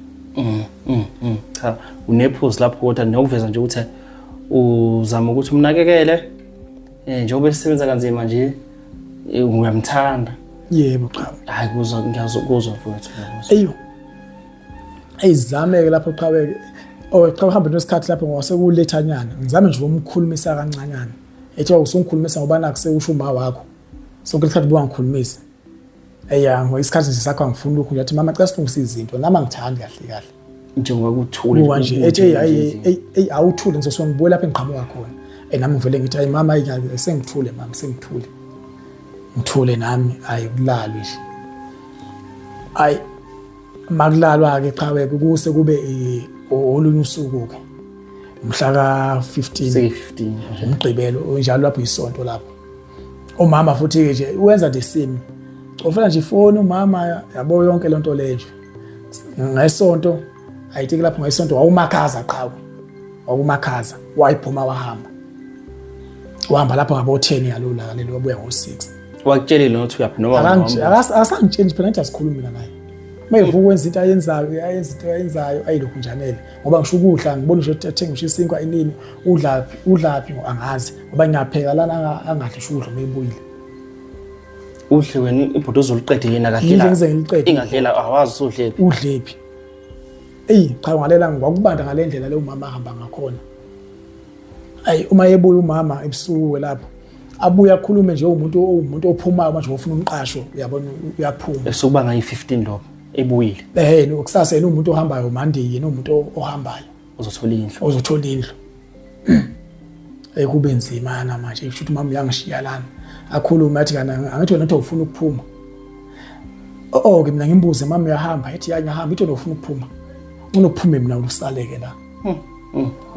Cha unephuzu lapho kodwa nokuveza nje ukuthi uzama ukuthi umnakekele njengoba esebenza kanzima nje uyamthanda. Yebo cha. Hayi kuzwa ngiyazokuzwa mfowethu ngiyakuzwa. Eyo. Eyizameke lapho qhaweke. Oh cha uhambe nesikhathi lapho ngoba sekulethanyana. Ngizame nje ukumkhulumisa kancanyana. Ethi usungikhulumisa ngoba nakho sekusho uma wakho. Sonke isikhathi buwangikhulumisa. Eya ngo isikhathi nje sakho angifuni lokhu nje athi mama cela silungise izinto nami angithandi kahle kahle. Njengoba kuthule Kuwa nje ethi hey hey hey awuthule ngizosuka ngibuye lapha engiqhamuka khona. Eh nami ngivele ngithi hayi mama ayi sengithule mama sengithule. Ngithule nami ayi kulalwe nje. Ayi makulalwa ke qhawe kuse kube olunye usuku ke. Mhla ka 15 seki 15 umgqibelo njalo lapho isonto lapho. Umama futhi ke nje wenza the same. Ufuna nje ifoni umama yabo yonke lento leyo nje. Ngesonto ayithiki lapho ngesonto wawumakhaza qhawe. Wawumakhaza wayiphuma wahamba. Wahamba lapho ngabo 10 yalula lelo wabuya ngo 6. Wakutshelile ukuthi uyaphi noma Akasangitsheli phela ngithi asikhulumi mina naye. Uma evuka ukwenza into ayenzayo ayenza into ayenzayo ayilokhu njanele ngoba ngisho ukudla ngibona nje ukuthi athenga ngisho isinkwa inini udlaphi udlaphi angazi ngoba ngiyapheka lana angadli ngisho ukudla uma ebuyile. Udle wena ibhodo uzoliqede yena kahle la. Ngize ngiliqede. Ingadlela awazi usudlephi. Udlephi. Eyi cha ngalela ngwakubanda ngale ndlela le umama ahamba ngakhona. Ayi uma ebuya umama ebusuku lapho. Abuye akhulume nje umuntu umuntu ophumayo manje ofuna umqasho, uyabona, uyaphuma. Esukuba ngayi-15 lokho ebuyile. Kusasa yena umuntu ohambayo Monday, yena umuntu ohambayo uzothola indlu. Uzothola indlu. Kube nzima na manje, kusho ukuthi mama uyangishiya lana. Akhulume athi kana angithi wena uthi ufuna ukuphuma. Oh ke mina ngimbuze, mama uyahamba? Ethi ya, ngiyahamba. Ithi wena ufuna ukuphuma. Unokuphume mina usaleke la.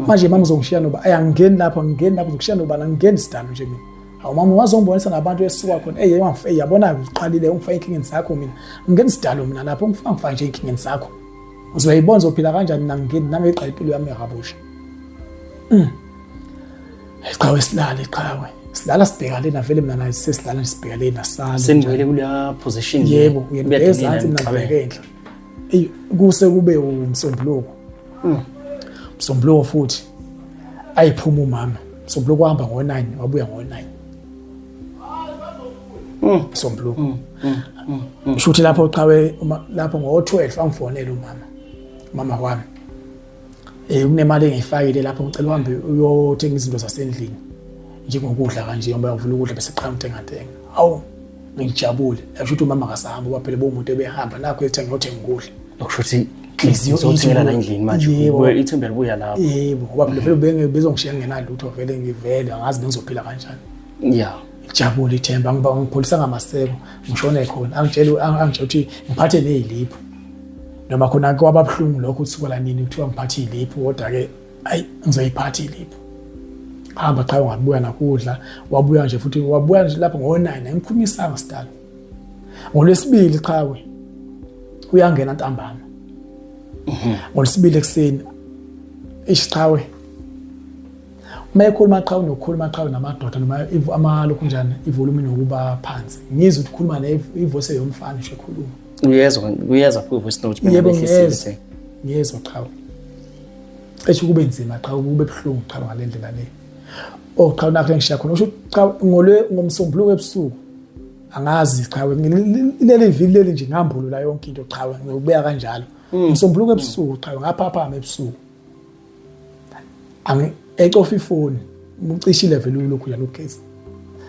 Manje mama uzongishiya noba ayangeni lapho, angingeni lapho, uzokushiya noba angingeni sidalo nje mina. Hawu mama, wazongibonisa nabantu esuka khona. Ey wangifey, yabona uqalile ungifake enkingeni zakho mina. Angingeni sidalo mina lapho, ungifaka ngifake nje enkingeni zakho. Uzoyibona uzophila kanjani, mina ngingeni nami iqala impilo yami yakabusha. Qhawe silale, qhawe. Silala sibheka lena vele mina naye sesilala nje sibheka lena sala. Senibuyele kuleya position. Yebo, uyena ezansi mina ngibheke enhla. Ey kuse kube umsombuluko. Umsombuluko futhi ayiphuma umama. Umsombuluko wahamba ngo9 wabuya ngo9. Umsombuluko. Shuthi lapho qhawe lapho ngo12 angifonela umama. Mama wami. Kunemali engiyifakile lapho, ngicela uhambe uyothenga izinto zasendlini njengokudla kanje, ngoba uvula ukudla bese qala uthenga thenga. Awu ngijabule, yasho ukuthi umama akasahamba ngoba phela bomuntu ebehamba nakho ethenga uyothenga ukudla. Okusho ukuthi uzothengela la endlini manje, ithemba libuya lapho. Yebo, ngoba phela vele bezongishiya ngingenalutho vele, ngivele angazi bengizophila kanjani. Ngijabule ithemba, ngiba ngipholisa ngamaseko ngishone khona, angitshela angitshela ukuthi ngiphathe neziliphu. Noma khona kwaba buhlungu lokho ukuthi kwala nini kuthiwa ngiphathe iliphu, kodwa ke ayi ngizoyiphatha iliphu. Hamba cha ungabuya nakudla, wabuya nje futhi wabuya nje lapho ngo9 angikhumisanga sidalo. Ngolwesibili qhawe uyangena ntambama. Ngolwesibili ekuseni ishiqhawe uma ekhuluma qhawe nokukhuluma qhawe namadoda noma amalokhu njani ivolume inokuba phansi, ngizwe ukuthi ukhuluma ne ivoice yomfana nje ekhuluma. Uyezwa, uyezwa ku voice note. Yebo ngiyezwa, ngiyezwa qhawe. Cishe kube nzima qhawe, kube buhlungu qhawe ngale ndlela le. Oh qhawe nakho engishiya khona usho qhawe ngolwe ngomsombuluko ebusuku. Angazi qhawe leli viki leli nje ngambulula yonke into qhawe, ngiyobeka kanjalo. Umsombuluko ebusuku qhawe ngaphaphama ebusuku. Angi ecofa ifoni, ucishile vele lokhu njalo ugesi.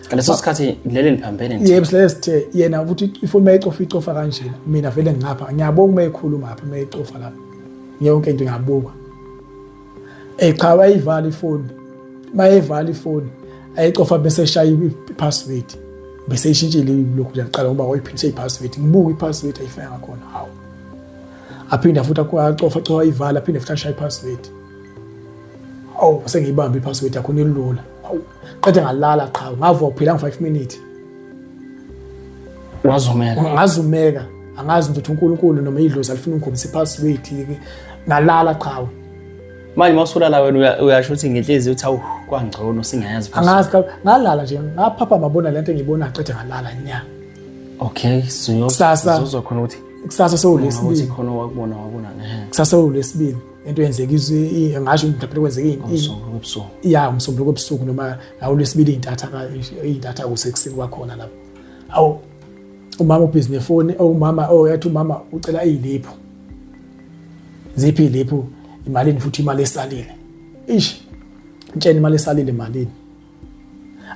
Ngaleso sikhathi lele liphambene nje. Yebo silele sithe yena ukuthi ifoni mayicofa icofa kanjena, mina vele ngapha ngiyabonga uma ekhuluma lapha uma ecofa lapha. Yonke into ngiyabuka. Cha wayivala ifoni. Mayevala ifoni ayicofa bese eshaya i-password. Bese ishintshile lokhu nje aqala ngoba wayiphindise i-password. Ngibuka i-password ayifaka ngakhona. Hawu. Aphinda futhi acofa cofa ayivala, aphinde futhi ashaya i-password. Awu sengiyibamba i-password yakho nelula. Awu qede ngalala qha, ngavuka kuphela ngi 5 minutes. Wazumeka. Ngazumeka. Angazi ukuthi uNkulunkulu noma idlozi alifuna ungikhombisa i-password. Ngalala qhawe. Manje mawusulala wena uyasho ukuthi ngenhliziyo uthi awu kwangcono singayazi. Angazi cha, ngalala nje ngaphapha mabona lento engiyibona qede ngalala nya. Okay, so Kusasa. uzozwa khona ukuthi Kusasa sewulesibili. ukuthi khona wakubona wabona ne. Kusasa sewulesibili. Into yenzeka izwe ngasho ukuthi mhlawumbe kwenzeka ini. Umsombuluko ebusuku. Ya, umsombuluko ebusuku noma awulesibili intatha ka intatha kusekuseni kwakhona lapho. Awu umama ubhizi nefoni, umama oh yathi umama ucela iziliphu. Ziphi iziliphu? Imalini futhi imali esalile. Ish. Ngitshela imali esalile malini.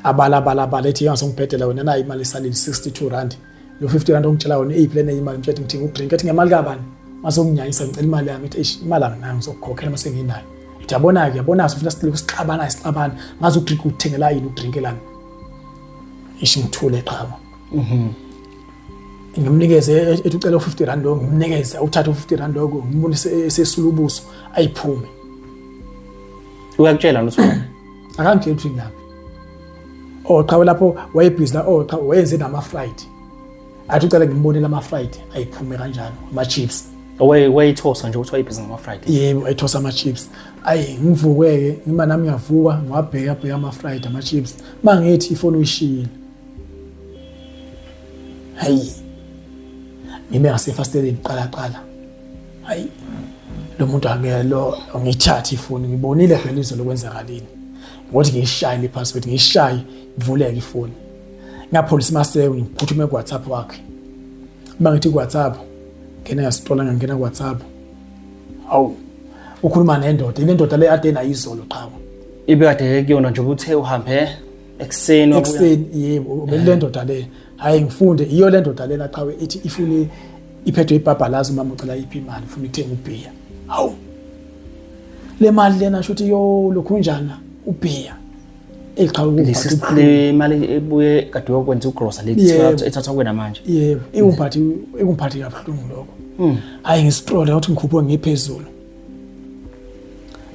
Abala bala bala ethi yangasongibhedela wena nayi imali esalile 62 rand. Lo 50 rand ongitshela wona eyiphi lena imali, ngitshela ngithenga udrink ethi ngemali kabani. Masonginyanyisa ngicela imali yami ethi eish imali anginayo ngizokukhokhela mase nginayo. Ithi yabona ke yabona sifuna silokhu sixabana sixabana ngazi udrink uthengela yini udrink lana. Ish ngithule qhawe. Ngimnikeze ethi ucela u50 rand lo, ngimnikeze uthathe u50 rand lo, ngimbone sesula ubuso ayiphume. Uyakutshela lutho. Akangitsheli ukuthi ngiyaphi. Oh qhawe lapho wayebhizi la, oh qhawe wayenze nama fried. Athi ucela ngimbonele ama fried ayiphume kanjalo ama chips. Wayithosa nje ukuthi wayebhizi ngama fried. Yebo ayithosa ama chips. Ayi ngivuke ke ngima nami ngiyavuka ngiwabheka bheka ama fried ama chips. Mangithi ifoni uyishiyile. Hayi. Ngime ngasefasteleni qala qala. Hayi. Lo muntu akelo ngithathe ifoni ngibonile phela izolo kwenzakalini. Ngokuthi ngiyishaye le password ngiyishaye ivuleke ifoni. Ngapholisa maseko ngiphuthume ku WhatsApp wakhe. Uma ngithi ku WhatsApp ngena yasithola ngangena ku WhatsApp. Awu ukhuluma nendoda, ile ndoda le ade nayo izolo qhawe. Ibe kade kuyona nje uthe uhambe Ekuseni wabuya. Ekuseni yebo, le ndoda le. Hayi ngifunde iyo le ndoda lena qhawe ithi ifune iphethwe ibhabhalazi umama ucela iphi imali ufuna ukuthenga ubhiya. Hawu. Le mali lena shuthi yo lokhunjana ubhiya. Eqhawe ukuphatha le mali ebuye kade uyokwenza ugrosa le ethathwa kuwena manje. Yebo, ikungiphathi ikungiphathi kabuhlungu lokho. Hayi ngiscroll ukuthi ngikhuphuka ngiphezulu.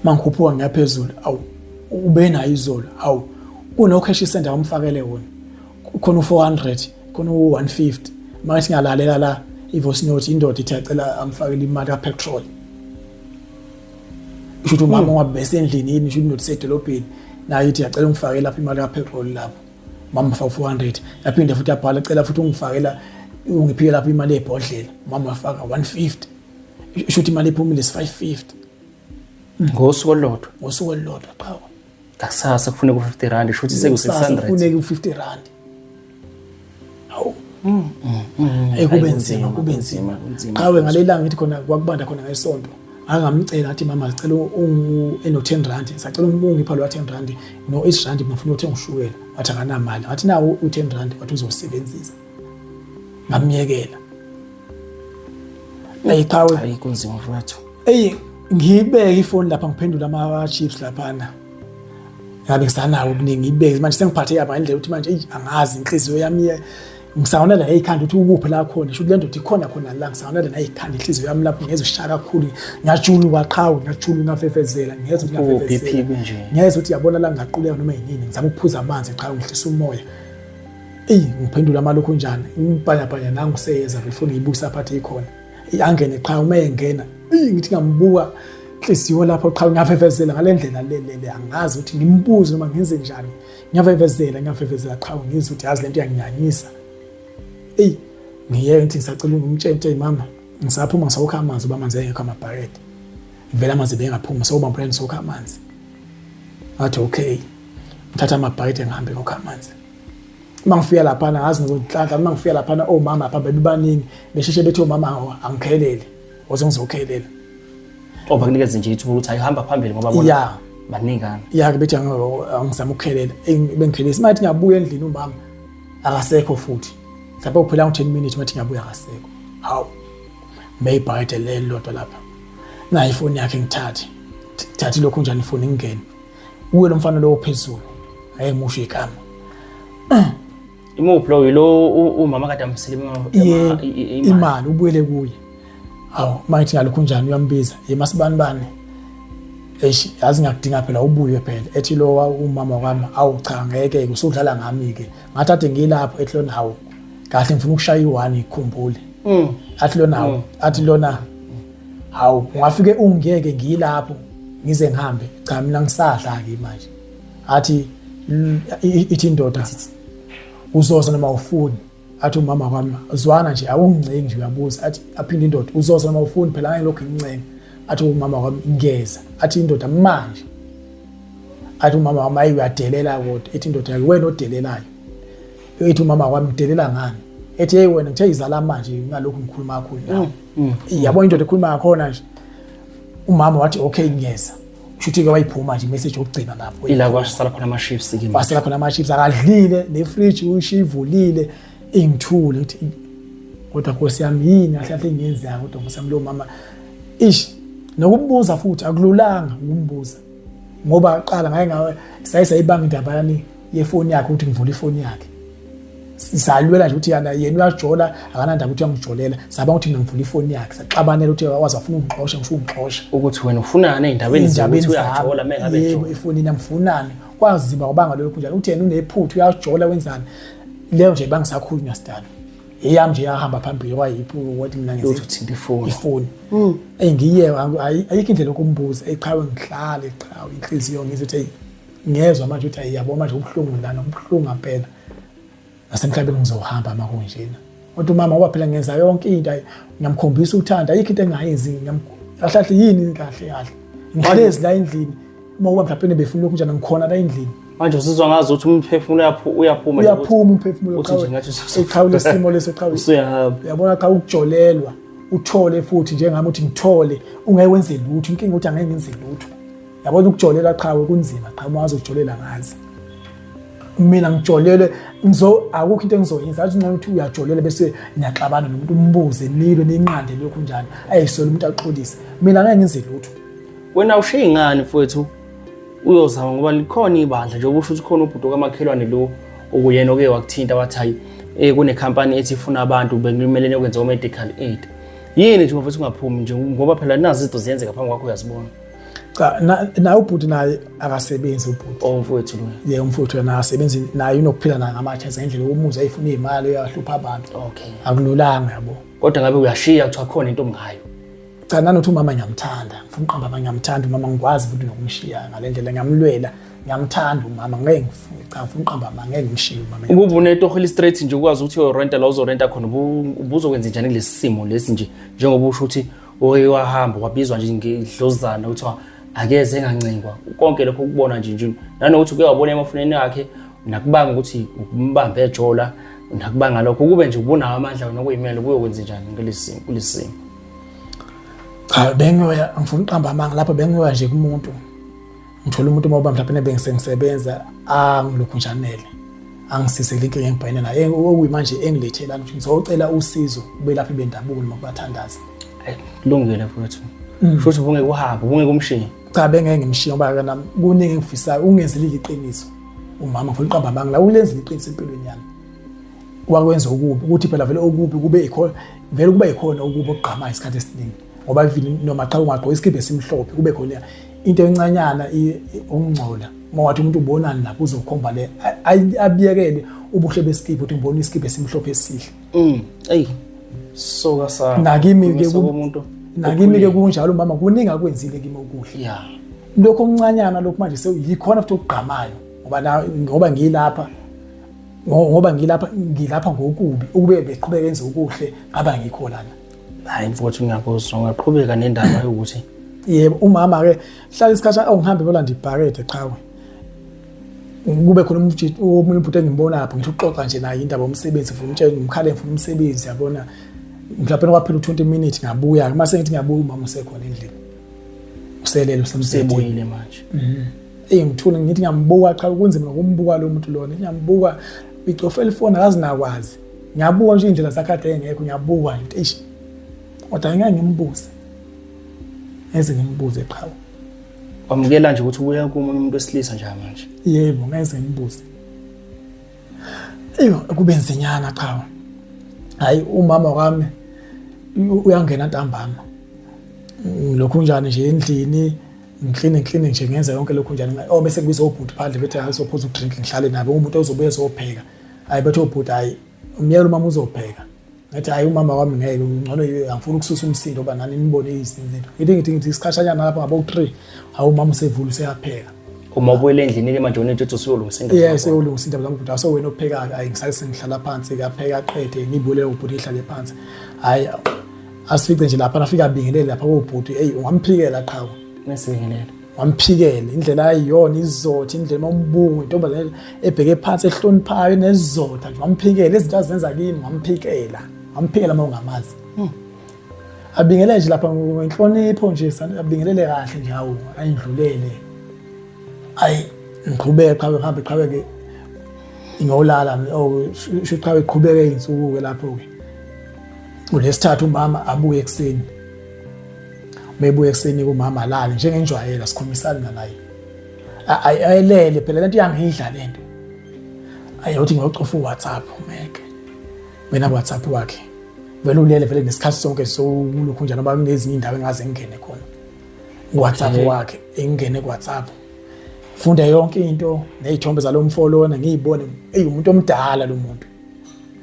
Mangikhuphuka ngiyaphezulu awu ubenayo izolo awu kuno cash sender amfakele wona. Khona u400 khona u150 manje singalalela la i-voice note indoda ithi yacela amfakele imali kapetrol. Kusho ukuthi umama ungabe besendlini yini kusho indoda isedolobheni nayo ithi yacela ungifakele lapha imali kapetrol lapho. Mama faka 400 yaphinde futhi yabhala cela futhi ungifakela ungiphike lapha imali yebhodlela mama wafaka 150 isho ukuthi imali ephumile is 550 ngosuku olulodwa ngosuku olulodwa qhawe ngakusasa kufuneka u-50 rand isho ukuthi seku-600 kufuneka u-50 rand hawu Hey kube nzima kube nzima qhawe ngalelanga ngithi khona kwakubanda khona ngesonto angamcela athi mama sicela eno 10 rand sacela ungipha lo 10 rand no 8 rand ngifuna ukuthenga ushukela wathi akanamali ngathi nawo u10 rand wathi uzosebenzisa ngamyekela ayiqhawe hayi kunzima mfowethu eyi ngiyibeke ifoni lapha ngiphendula ama-chips laphana ngabe ngisanawo okuningi ngiyibeke manje sengiphathe yaba ngendlela ukuthi manje eyi angazi inhliziyo yami ngisangonela nayikhanda ukuthi ukuphi la khona shuthi le ndoda ikhona khona la ngisangonela nayikhanda inhliziyo yami lapho ngezwe ishaya kakhulu ngiyajuluka qhawe ngiyajuluka ngafefezela ngezwe ukuthi ngiyafefezela ngezwe ukuthi yabona la ngaquleka noma yinini ngizama ukuphuza amanzi qhawe ngihlisa umoya eyi ngiphendula amalokhu njani ngibhanyabhanya nangu seyeza vele ifoni ngiyibukisa aphathe ikhona angene qha uma engena eyi ngithi ngambuka inhliziyo lapho qha ngiyafefezela ngale ndlela le le le angazi ukuthi ngimbuze noma ngenze njani ngiyafefezela ngiyafefezela qha ngizwe ukuthi yazi lento iyanginyanyisa eyi ngiyeke ngithi ngisacela ungimtshele ukuthi mama ngisaphuma ngisawukha amanzi uba amanzi engekho amabhakede vele amanzi bengaphuma sewubamba ngisokha amanzi ngathi okay ngithatha amabhakede ngihambe ngokha amanzi uma ngifika laphana ngazi ngizonhlanhla uma ngifika laphana omama lapha bebebaningi besheshe bethi omama angikhelele oze ngizokhelela oh bakunikeza nje ithuba ukuthi ayihamba phambili ngoba bona ya baningana ya ke bethi angizama ukukhelela bengikhelisa mathi ngiyabuya endlini umama akasekho futhi mhlawumbe kuphela ngo-10 minutes mathi ngiyabuya akasekho hawu meyibhakede leli lodwa lapha nayo ifoni yakhe ngithathe thathe lokhu njani ifoni ngingene uwe lo mfana lowo phezulu ngeke ngimusho igama Imuphi loyo lo umama kade amsile imali ubuyele kuye awu mangithi ngalokhu njani uyambiza yemasibani bani eish yazi ngiyakudinga phela ubuye phela ethi lo umama kwami awu cha ngeke usudlala ngami ke ngathi ade ngilapho ethi lona hawu kahle ngifuna ukushaya i-one ngikhumbule athi lona hawu athi lona hawu ungafike ungiyeke ngilapho ngize ngihambe cha mina ngisadla ke manje athi ithi indoda uzoza noma ufuni athi umama kwami zwana nje awungincengi nje uyabuza athi aphinde indoda uzoza noma ufuni phela ngeke lokhu ngincenga athi umama kwami ngiyeza athi indoda manje athi umama wami ayi uyadelela kodwa ethi indoda yakhe wena odelelayo ethi umama wami ngidelela ngani ethi hey wena ngithe izala manje ngalokhu ngikhuluma kakhulu nawe yabo indoda ekhuluma ngakhona nje umama wathi okay ngiyeza kusho ke wayiphuma nje message yokugcina lapho ila kwasala khona ama chips ke wasala khona ama chips akadlile ne fridge uyishivulile ingithule uthi kodwa nkosi yami yini kahle kahle engiyenzeka kodwa nkosi yami lo mama ish nokumbuza futhi akululanga ukumbuza ngoba qala ngaye ngawe saye sayibanga indaba yani yefoni yakhe ukuthi ngivule ifoni yakhe salwela nje ukuthi yana yena uyajola akanandaba ukuthi uyangijolela saba ukuthi mina ngivula ifoni yakhe saxabanela ukuthi waze wafuna ungixosha ngisho ungixosha ukuthi wena ufunani ey'ndabeni zokuthi uyajola uma ngabe yebo efonini amfunani kwaziba kwabanga lokho njalo uthi yena unephutha uyajola wenzani leyo nje bangisakhulunywa sidalo eyami nje yahamba phambili kwayiphu wathi mina ngithi uthinta ifoni ifoni engiye ayikho indlela yokumbuza eqhawe ngihlale qhawe inhliziyo ngithi hey ngiyezwa manje ukuthi ayiyabo manje ubuhlungu lana ubuhlungu ngempela nasemhlabeni ngizohamba uma kunjena kodwa umama ngoba phela ngenza yonke into ngiyamkhombisa uthando ayikho into engingayenzi kahle kahle yini kahle kahle ngihlezi la endlini uma kuba mhlawumbe befuna lokhu njani ngikhona la endlini manje usizwa ngazi ukuthi umphefumulo uyaphuma uyaphuma umphefumulo uthi nje ngathi uqhawule isimo leso qhawe usuyahamba uyabona cha ukujolelwa uthole futhi njengami uthi ngithole ungeke wenze lutho inkinga ukuthi angeke ngenze lutho yabona ukujolela qhawe kunzima qha uma wazojolela ngazi Mina ngijolele ngizo akukho into engizoyenza athi nxa uthi uyajolela bese niyaxabana nomuntu umbuze nilwe ninqande lokhu njani ayisole umuntu axolise mina ngeke ngenze lutho. Wena ushiye ngani mfowethu uyozama ngoba likhona ibandla nje ubusho ukuthi khona ubhuti okamakhelwane lo okuyena oke wakuthinta wathi hayi kunekhampani ethi ifuna abantu bekumele niyokwenza o-medical aid. Yini nje mfowethu ungaphumi nje ngoba phela nazi izinto ziyenzeka phambi kwakho uyazibona. Cha naye ubhuti naye akasebenzi ubhuti. Oh mfowethu lo. Yebo umfowethu yena akasebenzi naye unokuphila naye ngamatshe ngendlela umuzi ayifuna imali uyahlupha abantu. Okay. Akululanga yabo. Kodwa ngabe uyashiya kuthiwa khona into omngayo. Cha nanothi umama ngiyamthanda. Ngifuna uqamba amanga ngiyamthanda umama ngikwazi futhi nokumshiya ngale ndlela ngiyamlwela. Ngiyamthanda umama ngeke ngifune cha ngifuna uqamba amanga ngeke ngimshiye umama. Ukuba unetoho eli straight nje ukwazi ukuthi uyorenta la uzorenta khona ubuzokwenza njani kulesi simo lesi nje njengoba usho ukuthi oke wahamba wabizwa nje ngedlozana kuthiwa akeze engancengwa konke lokho ukubona nje nje nanokuthi uke wabona emafonini akhe nakubanga ukuthi umbambe ejola nakubanga lokho kube nje ubunawo amandla wena okuyimele kuyokwenza njani kulesi simo. Cha bengiyoya ngifuna uqamba amanga lapho bengiyoya nje kumuntu ngithola umuntu uma uba mhlawumbe bengisengisebenza angilokhu njanele angisise le nkinga engibhekene nayo okuyimanje engilethe lana ukuthi ngizocela usizo kubelaphi bendabuko noma kubathandazi. Hayi kulungile mfowethu. Futhi ubungeke uhambe ubungeke umshiye. Cha bengeke ngimshiye ngoba nami kuningi engifisayo ungenzelile iqiniso umama ngifuna uqamba amanga la ulenzile iqiniso empilweni yami. Wakwenza okubi ukuthi phela vele okubi kube ikhona vele kuba ikhona okubi okugqamayo isikhathi esiningi ngoba even noma cha ungagqoka isikibha esimhlophe kube khona into encanyana ukungcola uma wathi umuntu ubonani lapho uzokhomba le abiyekele ubuhle besikibha ukuthi ngibona isikibha esimhlophe esihle. Ey soka sa nakimi ke umuntu nakimi ke kunjalo mama kuningi akwenzile kimi okuhle. Yeah. Lokho okuncanyana lokhu manje sekuyikhona futhi okugqamayo ngoba ngoba ngilapha ngoba ngilapha ngilapha ngokubi ukube beqhubeka enze okuhle ngaba ngikho lana. Hayi mfowethu ngiyakuzwa ungaqhubeka nendaba yokuthi yebo umama ke hlala isikhathi awungihambe ngolanda ibhakede qhawe kube khona umjito omunye ubhuti engimbona lapho ngithi uxoxa nje naye indaba yomsebenzi ngifuna umtshela ngimkhale ngifuna umsebenzi yabona mhlawumbe kwaphela u20 minutes ngabuya uma sengithi ngiyabuya umama usekhona endlini uselele usebuyile manje. Eyi ngithule ngithi ngiyambuka cha kunzima nokumbuka lo muntu lona ngiyambuka uyicofela ifoni akazi nakwazi ngiyabuka nje indlela zakhe ade engekho ngiyabuka nje eish kodwa ngeke ngimbuze ngeze ngimbuze qhawe. Wamukela nje ukuthi ubuya komunye umuntu wesilisa nje manje. Yebo ngeze ngimbuze. Eyo kube nzinyana qhawe. Hayi umama wami uyangena ntambama. Lokhu njani nje endlini ngikline ngikline nje ngenza yonke lokhu njani oh bese kubiza obhuti phandle bethi hayi sophuza udrink ngihlale nabo umuntu ozobuya ezopheka hayi bethe obhuti hayi umyeke umama uzopheka ngathi hayi umama wami ngeke ngcono angifuni ukususa umsindo ngoba nani nibone izinto ngithi ngithi ngithi isikhashanyana lapho ngabo 3 hawu umama usevula useyapheka. Uma ubuyele endlini ke manje unento ethi usuyolungisa indaba. Yeah seyolungisa indaba zami bhuti awusewena ophekayo hayi ngisale sengihlala phansi kapheka aqede ngibuyele ubhuti ngihlale phansi hayi asifice nje lapha nafika abingelele lapha kobhuti eyi ungamphikela qhawe. Nesibingelele. Wamphikela indlela ayiyona izotha indlela umbungu intombazane ebheke phansi ehloniphayo nesizotha nje wamphikela izinto azenza kimi wamphikela wamphikela uma ungamazi. Abingelele nje lapha ngenhlonipho nje abingelele kahle nje hawu ayindlulele. Ayi ngiqhubeke qhawe ngihambe qhawe ke ngiyolala oh sho qhawe qhubeke izinsuku ke lapho ke. Ulesithathu umama abuye ekuseni. Mebuye ekuseni kumama alale njengenjwayelo sikhulumisana naye. Ayelele phela lento iyangidla lento. Ayothi ngiyocofa uWhatsApp meke. Wena WhatsApp wakhe. Vele ulele vele nesikhathi sonke sowulokhu njalo ngoba kunezinye indawo engaze ngingene khona. WhatsApp wakhe engingene kuWhatsApp. Funda yonke into nezithombe zalomfo lona ngiyibone eyi umuntu omdala lo muntu.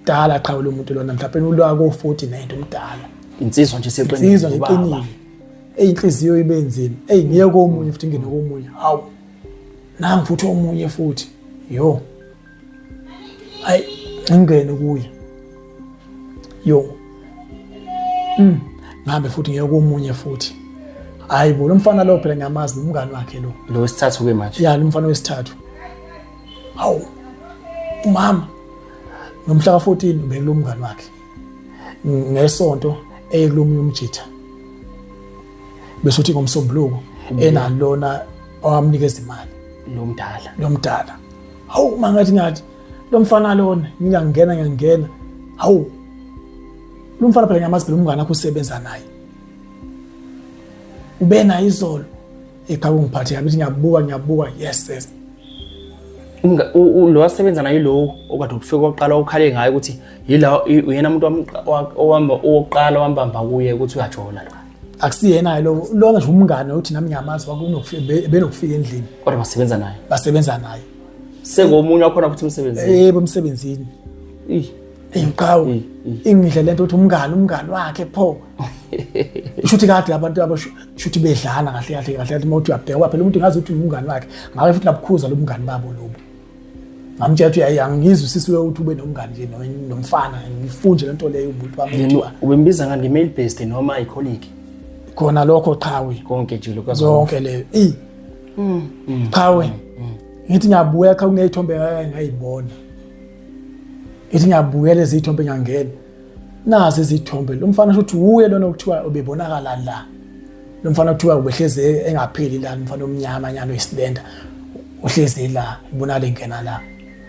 Dala qhawe lo muntu lona mhlawumbe ulwa ko 40 nento umdala. Insizwa nje seqinile. Insizwa nje iqinile. Eyi inhliziyo ibe nzima. Eyi ngiye komunye futhi ngene komunye. Hawu. Nangu futhi omunye futhi. Yo. Ayi ngingene kuye. Yo. Ngihambe futhi ngiye komunye futhi. Hayi bo lo mfana lo phela ngiyamazi umngani wakhe lo. Lo wesithathu ke manje. Ya lo mfana wesithathu. Hawu. Umama ngomhla ka-14 ubekulo mngani wakhe ngesonto eye kulomunye umjitha bese uthi ngomsombuluko enalona owamnikeza imali lo mdala lo mdala. Hawu, mangathi ngathi lo mfana lona, ngiyangena ngiyangena, hawu, lo mfana phela ngiyamazi phela, umngane wakho usebenza naye, ube naye izolo. Ekhaya ungiphathe kabi, ngiyabuka ngiyabuka, yes yes. Lo wasebenza naye lo okade ufike oqala ukhale ngaye ukuthi yila uyena umuntu owamba owokuqala wambamba kuye ukuthi uyajola lo? Akusiyena lo, lona nje umngane uthi nami ngiyamazi, wakunokufika benokufika endlini. Kodwa basebenza naye? Basebenza naye. Sengomunye wakhona futhi emsebenzini? Yebo, emsebenzini. Eyi qhawe, ingidle lento ukuthi umngane wakhe pho. Usho ukuthi kade abantu abasho ukuthi bedlala kahle kahle kahle kahle. Uma uthi uyabheka phela umuntu ngazi ukuthi umngane wakhe, ngabe futhi nabukhuza lo mngane babo lobo. Ngamtshela ukuthi hayi, angizwi sisi ukuthi ube nomngane nje nomfana, ngifunje lento leyo umuntu wami. Ubembiza ngani, nge-male based noma i-colleague? Khona lokho qhawe. Konke nje lokho. Zonke leyo. I qhawe, ngithi ngiyabuya cha, kuneyithombe ngayibona. Ngithi ngiyabukela izithombe, ngiyangena, nazi izithombe. Lo mfana shuthi uye lona okuthiwa ubebonakala la, lo mfana kuthiwa ubehlezi engapheli la, umfana omnyama nyana oyisilenda uhlezi la, ibonakala ingena la,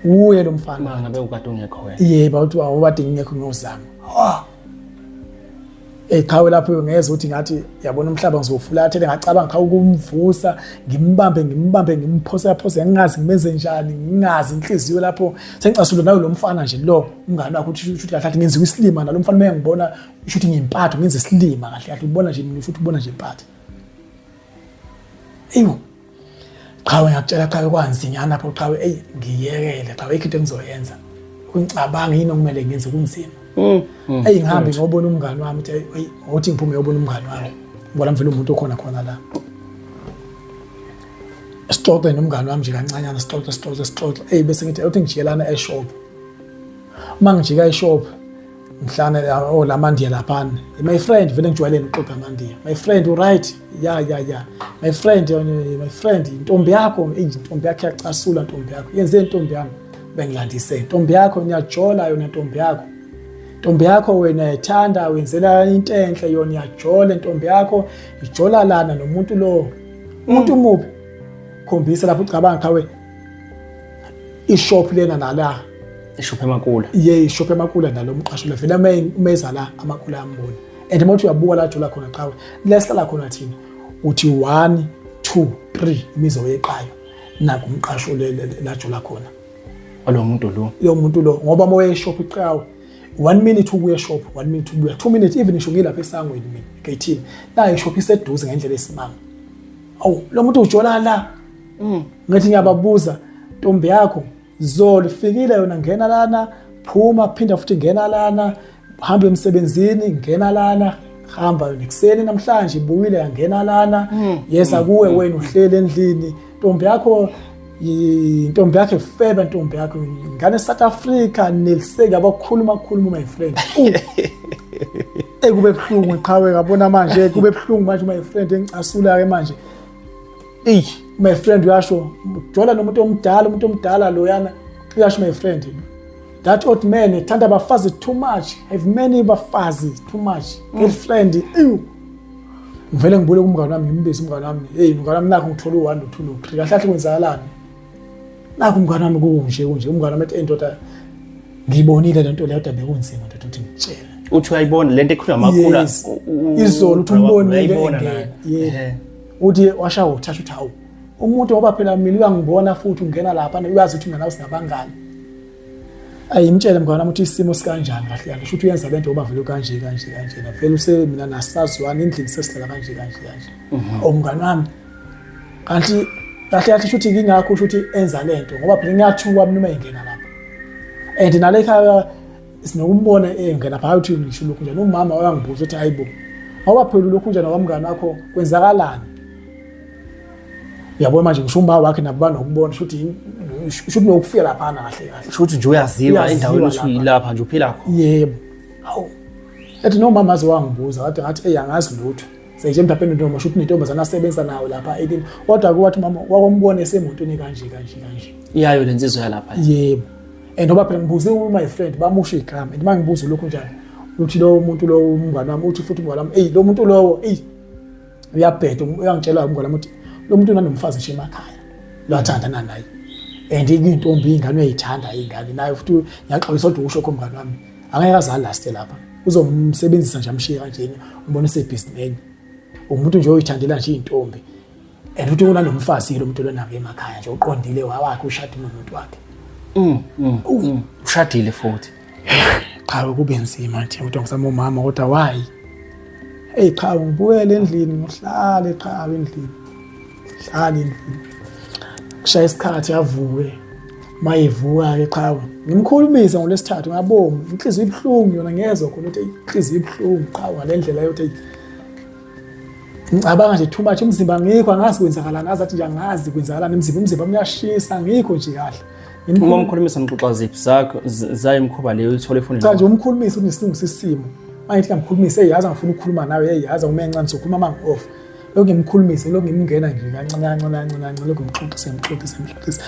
uye lo mfana. Ngabe ukade ungekho wena? Yebo, uthi awubade ngingekho ngiyozama. Ah, eqhawe lapho ngezwe ukuthi ngathi yabona umhlaba ngizofulathele. Ngacabanga cha ukumvusa, ngimbambe ngimbambe, ngimphose phose, ngingazi ngimenze njani, ngingazi inhliziyo lapho sengicasula nayo lo mfana nje lo umngane wakho, uthi uthi kahle kahle ngenziwa isilima nalo mfana. Uma ngibona usho ukuthi ngiyimpatho, ngenze isilima kahle kahle, ubona nje mina, usho ukuthi ubona nje impatho. Eyo qhawe, ngiyakutshela qhawe, kwanzinyana lapho qhawe. Eyi, ngiyekele qhawe, ayikho into engizoyenza, ngicabanga yini okumele ngenze, kunzima. Eyi, ngihambe ngiyobona umngani wami, uthi eyi, ngokuthi ngiphume ngiyobona umngani wami, ngoba mvele umuntu okhona khona la. Sixoxe nomngani wami nje kancanyana, sixoxe sixoxe sixoxe. Eyi, bese ngithi uthi ngijikelana e-shop. Uma ngijika e-shop ngihlane, oh, la mandiya laphana, my friend, vele ngijwayele ngixoxa amandiya. My friend, u right? Ya, my friend, my friend, intombi yakho, intombi yakho iyacasula, intombi yakho yenze, intombi yami bengilandise, intombi yakho niyajola yona, intombi yakho, intombi yakho wena ethanda wenzela into enhle, yona iyajola, intombi yakho ijola lana nomuntu lo, umuntu muphi, khombisa lapho. Ucabanga qhawe, i-shop lena nala. I-shop emakula? Ye, i-shop emakula nalo mqasho lo vele umeza la amakula ambona. And uma uthi uyabuka la jola khona qhawe, la sihlala khona thina, uthi 1 2 3 imizo oyeqayo, naku umqasho la jola khona. Alo muntu lo? Lo muntu lo, ngoba uma uye e-shop iqhawe, 1 minute ukuya e-shop, 1 minute ukubuya, 2 minutes even. Ngisho ngilapha esangweni mina gate, la i-shop iseduze ngendlela esimanga. Awu, lo muntu ujola la. Ngathi ngiyababuza, ntombi yakho zolo ifikile yona, ngena lana, phuma, phinda futhi ngena lana, hamba emsebenzini, ngena lana, hamba yona ekuseni namhlanje ibuyile yangena lana, yesa kuwe, wena uhleli endlini. Ntombi yakho, intombi yakho efeba, ntombi yakho ingane South Africa neliseki abakhuluma khuluma, my friend. Ekube buhlungu qhawe, ngabona manje kube buhlungu manje, my friend, engicasula ke manje. Eyi, my friend, uyasho jola nomuntu omdala, umuntu omdala loyana, uyasho, my friend, that old man ethanda abafazi too much, have many bafazi too much, girlfriend. Ew, ngivele ngibule kumngane wami, ngimbize umngane wami. Hey mngane wami, nakho ngithola u-1 no-2 no-3, kahle kahle kwenzakalani? Nakho umngane wami, kunje kunje. Umngane wami ethi, ndoda, ngiyibonile le nto leyo, kodwa bekunzima ndoda ukuthi ngitshele. Uthi uyayibona lento ekhuluma amakhula? Yes. Izolo uthi umbonile engena. Yebo, uthi washawa uthatha, uthi hawu, umuntu, ngoba phela mina uyangibona futhi ungena lapha, uyazi ukuthi mina nawe singabangani. Ayimtshele mngane wami ukuthi isimo sikanjani kahle kahle, shuthi uyenza lento ngoba vele kanje kanje kanje, na vele use mina nasazwana endlini, sesihlala kanje kanje kanje. Umngane wami kanti kahle kahle shuthi ngingakho shuthi enza lento, ngoba phela ngiyathuka mina uma ingena lapha, and nale ekhaya sinokumbona engena phakathi, ngisho lokhu njani. Umama uyangibuza ukuthi, hayibo, ngoba phela lokhu njani wamngane wakho, kwenzakalani? Uyabona manje, ngisho uma wakhe nabo banokubona, shuthi shuthi nokufika laphana kahle kahle. Shuthi nje uyaziwa endaweni ukuthi uyilapha nje uphila khona. Yebo, hawu, ethi nomama aze wangibuza, kade ngathi, eyi, angazi lutho, senje mhlawumbe noma shuthi nentombazana asebenza nayo lapha ekini, kodwa kwathi mama wakwambona esemotweni kanje kanje kanje. Iyayo lensizwa yalapha? Yebo, and ngoba phela ngibuze my friend, bamusho igama, and uma ngibuza lokhu njani, uthi lowo muntu lowo umngane wami, uthi futhi umngane wami, eyi, lo muntu lowo, eyi, uyabheda. Uyangitshela umngane wami ukuthi lo muntu unanomfazi nje emakhaya lo athandana naye. And intombi ingane uyayithanda ingane nayo futhi ngiyaxolisa kodwa usho khomngane wami angeke azali last lapha uzomsebenzisa nje amshiye kanjena umbona usebhizineni umuntu nje oyithandela nje intombi and futhi kunanomfazi lo muntu lona ke emakhaya nje uqondile wawakhe ushade nomuntu wakhe. Ushadile futhi. Cha kube nzima nje kodwa ngisama umama kodwa why? Hey cha ngibuyele endlini ngihlale cha endlini. Hlale endlini. Kushaya isikhathi avuke. Mayevuka ke qhawe ngimkhulumise ngolesithathu ngabonga inhliziyo ibuhlungu yona ngezwa khona ukuthi inhliziyo ibuhlungu qhawe ngalendlela yokuthi ngicabanga nje too much umzimba ngikho angazi kwenzakalani azi athi nje angazi kwenzakalani umzimba umzimba uyashisa ngikho nje kahle. Uma umkhulumisa nixoxa ziphi zakho zayo imikhuba leyo uyithola efonini? Cha nje umkhulumisa ukuthi silungisa isimo. Mangithi ngamkhulumisa hey yazi ngifuna ukukhuluma nawe hey yazi uma encane sokhuluma uma ngi-off. Lokhu ngimkhulumise lokhu ngimngena nje kancane kancane kancane kancane lokhu ngimxoxise ngimxoxise ngimxoxise.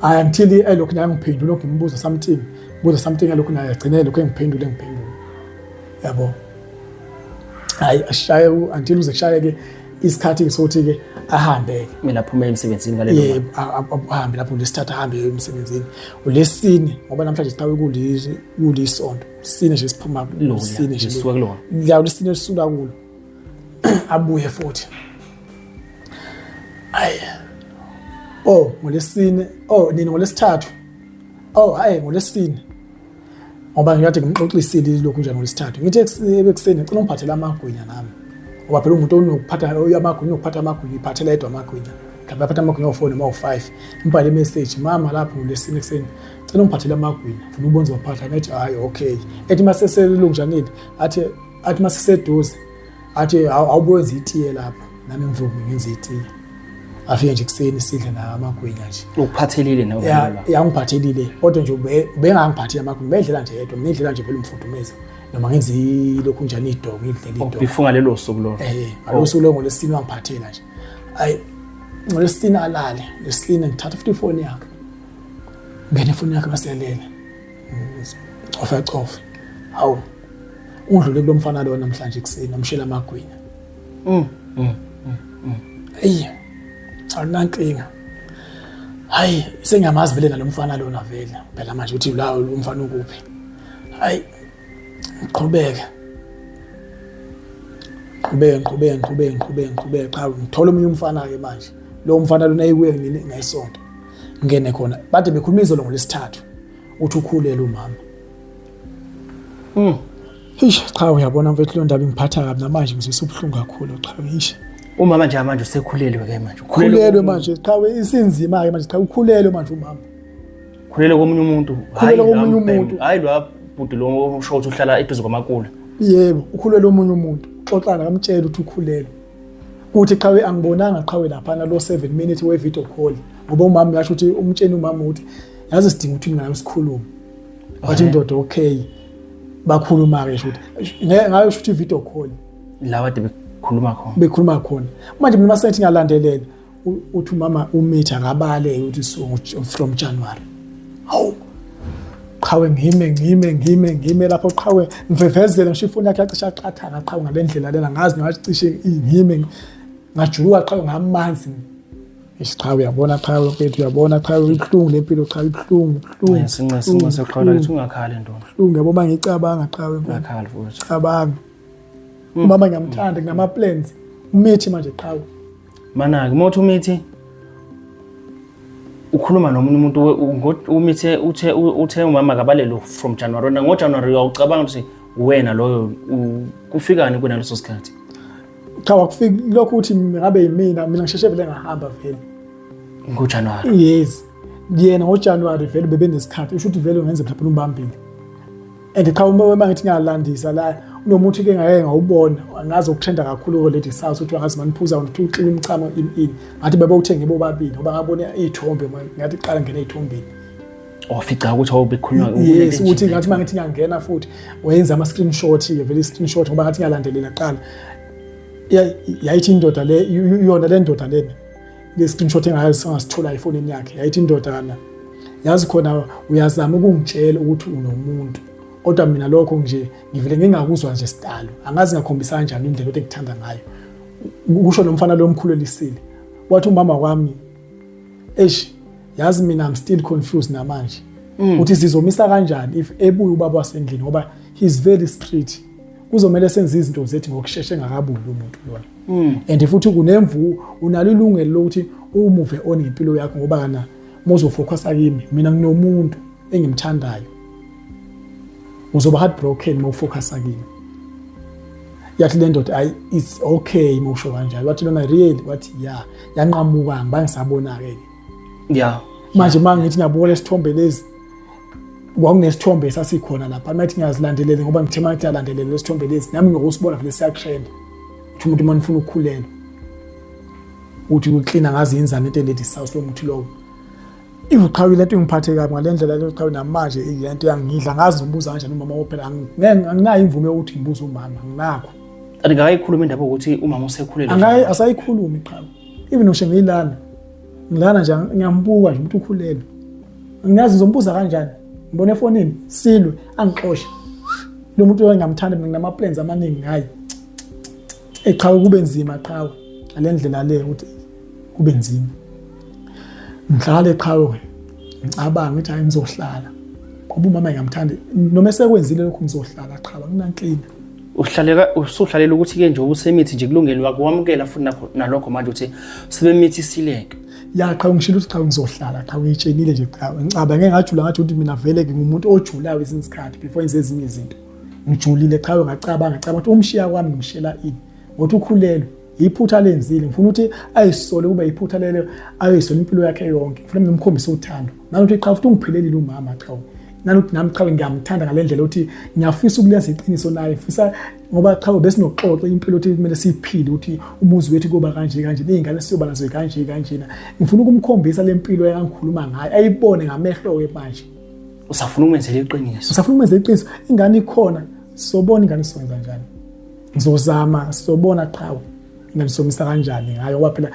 Hayi until elokhu naye ngiphendula lokhu ngimbuza something buza something elokhu naye agcine lokhu engiphendule engiphendule. Yabo. Hayi ashaye until uze kushaye ke isikhathi sokuthi ke ahambe ke Kumele aphume emsebenzini ngalelo yebo ahambe lapho lesithathu ahambe emsebenzini ulesine ngoba namhlanje siqhawe kulisonto sine nje siphuma lusine nje sisuka kulona ya lesine sisuka kulo abuye futhi ayi oh ngolesine oh nini ngolesithathu oh hayi ngolesine ngoba ngikade ngimxoxisile lokhu njani ngolesithathu ngithi ekuseni ngicela ungiphathele amagwinya nami ngoba phela umuntu onokuphatha amagwinya unokuphatha amagwinya iphathela yedwa amagwinya mhlawumbe aphatha amagwinya awu-four noma awu-five ngibhale imessage mama lapho ngolesine ekuseni cela ungiphathele amagwinya funa ubona uzophatha ngithi hhayi okay ethi uma seselunjanile athi athi uma siseduze athi awubuyenza itiye lapho nami ngivume ngenze itiye afike nje kuseni sidle nawo amagwinya nje Ukuphathelile nawe ya vele la. ya ngiphathelile kodwa nje ubengangiphathile amagwinya ubedlela nje yedwa mina ngidlela nje vele umfudumeza noma ngenze lokhu njani idongo ngidlela idongo Before ngalelo suku lolo. eh ngalosuku suku lo ngolesine wangiphathela nje ayi ngolesine alale lesine ngithatha futhi ifoni yakhe ngene ifoni yakhe maselele cofe cofe hawu undlule kulomfana lo namhlanje ekuseni amshela amagwinya Eyi awunankinga hayi sengiyamazi vele nalomfana lona vele phela manje uthi la umfana ukuphi hayi ngiqhubeke qhubeke ngiqhubeke ngiqhubeke ngiqhubeke ngiqhubeke cha ngithola omunye umfana ke manje lo mfana lona ekuye ngini ngesonto ngene khona bade bekhuluma izolo ngolesithathu uthi ukhulele umama. Eish cha uyabona mfethu leyo ndaba ingiphatha kabi namanje ngizwisa ubuhlungu kakhulu cha eish. Umama nje manje usekhulelwe ke manje. Ukhulelwe manje cha isinzima ke manje cha ukhulelwe manje umama. Khulelwe komunye umuntu. Khulelwe komunye umuntu. Hayi lo bhuti lo usho ukuthi uhlala eduze kwamakula. Yebo, ukhulelwe omunye umuntu. Uxoxana kamtshela ukuthi ukhulelwe. Kuthi qhawe angibonanga qhawe laphana lo 7 minute we video call ngoba umama uyasho ukuthi umtsheni umama ukuthi yazi sidinga ukuthi mina nawe sikhulume. Wathi indoda okay. Bakhuluma ke shuthi ngayo shuthi video call. La kade bekhuluma khona. Bekhuluma khona. Manje mina masethi ngiyalandelela uthi umama umitha ngabale uthi so from January. Hawu qhawe ngime ngime ngime ngime lapho qhawe ngivevezele ngisho ifoni yakhe yacishe aqathana qhawe ngalendlela lena ngazi ngacishe ngime ngajuluka qhawe ngamanzi Eish cha uyabona cha mfethu uyabona cha ibuhlungu lempilo cha ibuhlungu ibuhlungu. Since since qala ukuthi ungakhali ntombi. Ibuhlungu yabo mangicabanga cha ungakhali futhi. Cabanga. Umama ngiyamthanda kunama plans. Umithi manje qhawe. Mana-ke uma uthi umithi ukhuluma nomunye umuntu umithe uthe uthe umama kabalelo from January wena ngoJanuary uyawucabanga ukuthi wena loyo kufikani kuwena leso sikhathi. Cha wakufika lokho ukuthi ngabe yimina mina ngisheshe vele ngahamba vele. NgoJanuary. Yes. Yena ngoJanuary vele bebenesikhathi usho ukuthi vele ungenza mhlawumbe umbambile. And cha uma uma ngithi ngiyalandisa la unomuthi ke ngake ngawubona angazi ukutrenda kakhulu ko Lady South ukuthi angazi maniphuza uthi uxila umchamo in in ngathi bebewuthenge bobabili ngoba ngabona izithombe ngathi qala ngena ezithombeni wafica ukuthi awubekhulunywa yes ukuthi ngathi mangithi ngiyangena futhi wenza ama screenshot ke vele screenshot ngoba ngathi ngiyalandelela qala yayithi indoda le yona le ndoda lena le screenshot engayazi sangasithola efonini yakhe yayithi indoda kana yazi khona uyazama ukungitshela ukuthi unomuntu kodwa mina lokho nje ngivele ngingakuzwa nje sidalo angazi ngakhombisa kanjani indlela ukuthi ngikuthanda ngayo kusho lo mfana lo mkhulelisile wathi umama wami eish. Yazi mina I'm still confused namanje ukuthi sizomisa kanjani if ebuya ubaba wasendlini, ngoba he's very strict. Kuzomele senze izinto zethu ngokusheshe engakabuyi umuntu lona. And futhi kunemvu unalo ilungelo lokuthi umove on ngempilo yakho, ngoba kana muzofocusa kimi, mina nginomuntu engimthandayo, uzoba heartbroken uma ufocusa kimi. Yathi le ndoda, ayi, it's okay uma usho kanjalo. Wathi lona, really? Wathi ya. Yanqamuka, ngibangisabona-ke manje uma ngithi ngiyabuka lesithombe lezi, kwakunesithombe esasikhona lapha, mathi ngiyazilandelela, ngoba ngithe uma ngithi ngiyalandelela lesithombe lezi, nami ngokusibona vele siyatrend ukuthi umuntu uma nifuna ukukhulelwa uthi uklina ngazi yenzani into eledi south lo muthi lowo. Ivuqhawe lento ingiphathe kabi ngale ndlela leyo qhawe, namanje lento yangidla. Ngazi ngimbuza kanjani umama wophela, anginayo imvume yokuthi ngibuze umama, anginakho. Andingakayikhuluma indaba yokuthi umama usekhulelwe? Angayi, asayikhulumi qhawe. Even ngisho ngiyilana, ngilana nje, ngiyambuka nje umuntu ukhulelwe, ngiyazi ngizombuza kanjani? Ngibona efonini, silwe, angixoshe lo muntu engamthanda mina, nginama-plans amaningi ngaye. Eqhawe kube nzima qhawe ngale ndlela le ukuthi kube nzima. Ngihlale qhawe, ngicabanga ukuthi hayi, ngizohlala ngoba umama ngiyamthanda, noma esekwenzile lokhu ngizohlala qhawe, anginankinga. Uhlaleka usuhlalela ukuthi-ke nje usemithi nje, kulungele wakwamukela futhi nakho nalokho manje ukuthi sebemithi sileke. Ya qhawe, ngishilo ukuthi qhawe ngizohlala qhawe, ngiyitshenile nje qhawe. Ngicabange ngajula, ngathi ukuthi mina vele ngingumuntu ojulayo ezinye isikhathi before enze ezinye izinto. Ngijulile qhawe, ngacabanga, ngacabanga ukuthi umshiya kwami ngimshiyela ini, ngokuthi ukhulelwe iphutha lenzile. Ngifuna ukuthi ayisole, kube iphutha lelo ayoyisola impilo yakhe yonke. Ngifuna ngimkhombise uthando nanokuthi qhawe futhi ungiphelelile umama qhawe, nanokuthi nami qhawe ngiyamthanda ngale ndlela ukuthi ngiyafisa ukulenza iqiniso naye, ngifisa ngoba qhawe besinokuxoxa impilo ukuthi kumele siyiphile, ukuthi umuzi wethu kuyoba kanje kanje, ney'ngane siyoba nazo kanje kanjena. Ngifuna ukumkhombisa le mpilo engangikhuluma ngayo, ayibone ngamehlo-ke manje. Usafuna ukumenzela iqiniso? Usafuna ukumenzela iqiniso. Ingane ikhona, sobona ingane sizoyenza njani, ngizozama, sobona qhawe ingane somisa kanjani ngayo, ngoba phela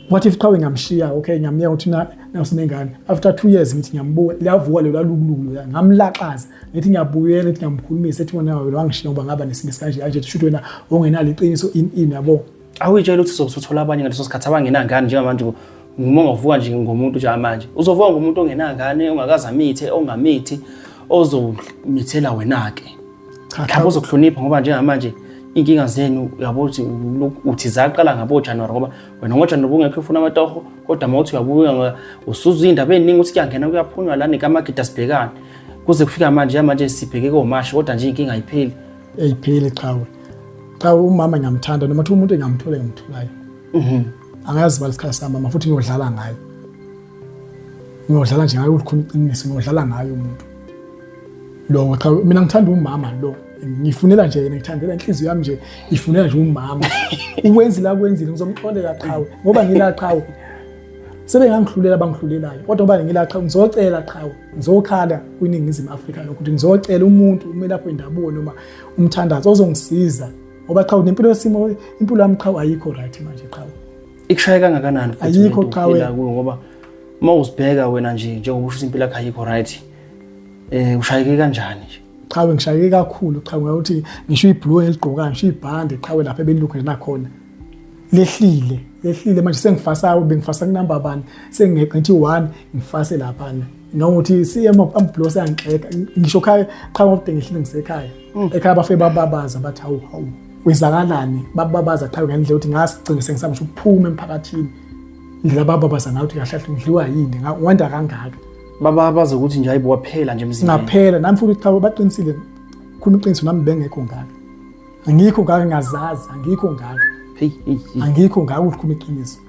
what if qhawe ngamshiya? Okay, ngiyamyeka ukuthi na sinengane, after 2 years ngithi ngiyambuka, liyavuka lelo lalukuluku, ngamlaxaza, ngithi ngiyabuyela, ngithi ngiyamkhulumisa, ethi wena wena wangishiya ngoba ngaba nesimo esikanje kanje, shuthi wena ongenalo iqiniso in in yabo. Awuyitshela ukuthi uzothola abanye ngaleso sikhathi abangenangane? Njengamanje uma ungavuka nje ngomuntu njengamanje, uzovuka ngomuntu ongenangane, ongakaze amithe, ongamithi, ozomithela wena-ke? Cha. Mhlawumbe uzokuhlonipha, ngoba njengamanje iy'nkinga zenu uyabo ukuthi uthi zaqala ngaboJanuwari, ngoba wena ngoJanuwari ubungekho ufuna amatoho, kodwa uma uthi uyabuya usuzwa iy'ndaba ey'ningi ukuthi kuyangena kuyaphunywa la nekamagida, sibhekane kuze kufika manje. Manje sibheke koMashi, kodwa nje iy'nkinga ayipheli. Eyipheli qhawe. Qhawe, umama ngiyamthanda, noma kuthiwa umuntu engamthola engimtholayo angazi bala isikhathi sami mama, futhi ngiyodlala ngayo, ngiyodlala nje ngayo, ukukhona iqiniso, ngiyodlala ngayo umuntu lo. Cha, mina ngithanda umama lo, ngifunela nje yena, ngithandela inhliziyo yami nje ifunela nje umama. Ukwenzile akwenzile, ngizomxolela qhawe, ngoba ngila qhawe, sebengangihlulela abangihlulelayo, kodwa ngoba ngila qhawe, ngizocela qhawe, ngizokhala kwiNingizimu Afrika yonke ukuthi ngizocela umuntu umelaphi wendabuko noma umthandazo ozongisiza, ngoba qhawe nempilo yesimo, impilo yami qhawe ayikho right manje qhawe. Ikushaye kangakanani futhi Ayikho, lento qhawe. ophila kuyo? Ngoba uma uzibheka wena nje, njengoba usho ukuthi impilo yakho ayikho right, ushayeke kanjani nje? Qhawe, ngishayeke kakhulu qhawe, ngokuthi ngisho ibhuluwe eligqokayo, ngisho ibhande qhawe, lapha ebelilukhu nje nakhona lehlile, lehlile manje. Sengifasa, bengifasa kunamba bani, sengingeqa ngithi 1, ngifase laphana nokuthi siyamabhulo siyangixeka ngisho khaya qha, ngoba ngihlile ngisekhaya, ekhaya bafike bababaza, bathi hawu hawu, kwenzakalani? Bababaza qha ngendlela ukuthi ngasigcine sengisaba ngisho ukuphuma emphakathini, indlela bababaza ngayo ukuthi kahle kahle ngidliwa yini, wanda kangaka. Bababaza ukuthi nje hayibo, waphela nje emzimbeni. Ngaphela nami futhi cha, baqinisile, khuluma iqiniso, nami bengekho ngaka, angikho ngaka, ngazazi angikho ngaka. Hey, hey, hey. Angikho ngaka, ukukhuluma iqiniso.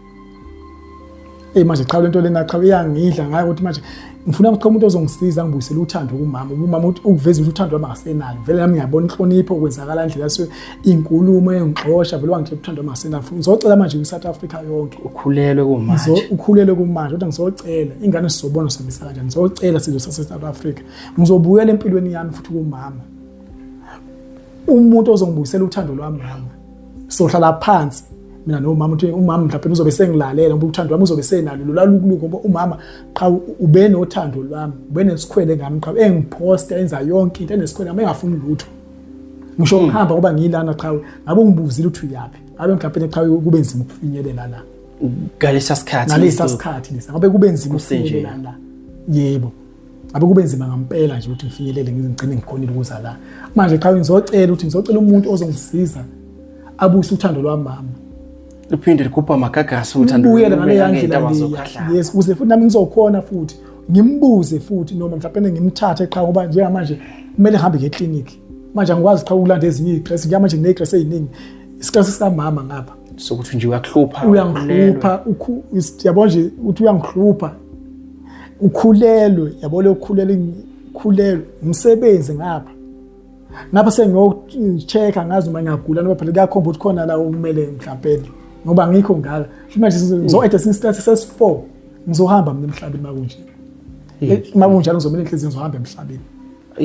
Ey manje cha, lento lena cha iyangidla ngayo ukuthi manje ngifuna ukuthi umuntu ozongisiza ngibuyisele uthando kumama, umama uthi ukuveza ukuthi uthando lwami akasenalo vele. Nami ngiyabona inhlonipho kwenzakala indlela so inkulumo engixosha, vele wangitshela uthando lwami akasenalo. Ngizocela manje kwi-South Africa yonke. Ukhulelwe kumanje. Ukhulelwe kumanje, kodwa ngizocela ingane, sizobona sobisa kanjani. Ngizocela sizwe sase-South Africa, ngizobuyela empilweni yami futhi kumama, umuntu ozongibuyisela uthando lwami mama, sohlala phansi mina nomama, uthi umama mhlawumbe uzobe sengilalela, ngoba uthando lwami uzobe senalo lolwalukuluko, ngoba umama qha ube nothando lwami, ube nesikhwele ngami qha, engiphosta, enza yonke into, enesikhwele ngami, engafuni lutho ngisho ngihamba ngoba ngiyilana qha, ngabe ungibuzile ukuthi uyaphi, ngabe mhlawumbe qha kube nzima ukufinyelela la. Ngalesa sikhathi. Ngalesa sikhathi lesa ngabe kube nzima ukufinyelela la. Yebo. Ngabe kube nzima ngempela nje ukuthi ngifinyelele ngigcine ngikhonile ukuza la. Manje cha ngizocela ukuthi ngizocela umuntu ozongisiza abuyise uthando lwamama. Luphinde ligubha amagagasi uthando. Ubuyele ngale ndlela. Yes, ukuze futhi nami ngizokhona futhi ngimbuze futhi noma mhlawumbe ngimthathe qha ngoba njengamanje kumele ngihambe ngiye clinic. Manje angikwazi qha ukulanda ezinye izigresi njengamanje nginey'gresi ey'ningi. Isigresi sikamama ngapha. Sokuthi nje uyakuhlupha. Uyangihlupha, yabo nje uthi uyangihlupha. Ukhulelwe, yabo le ukhulelwe ukhulelwe umsebenzi ngapha. Ngapha sengiyocheck-a ngazi uma ngiyagula noma phela kuyakhomba ukuthi khona la okumele mhlampeni ngoba ngikho ngaka. Futhi manje ngizo-add esinye isikhathi sesi-4 ngizohamba mina emhlabeni makunje. Makunjalo ngizomela inhliziyo ngizohamba emhlabeni.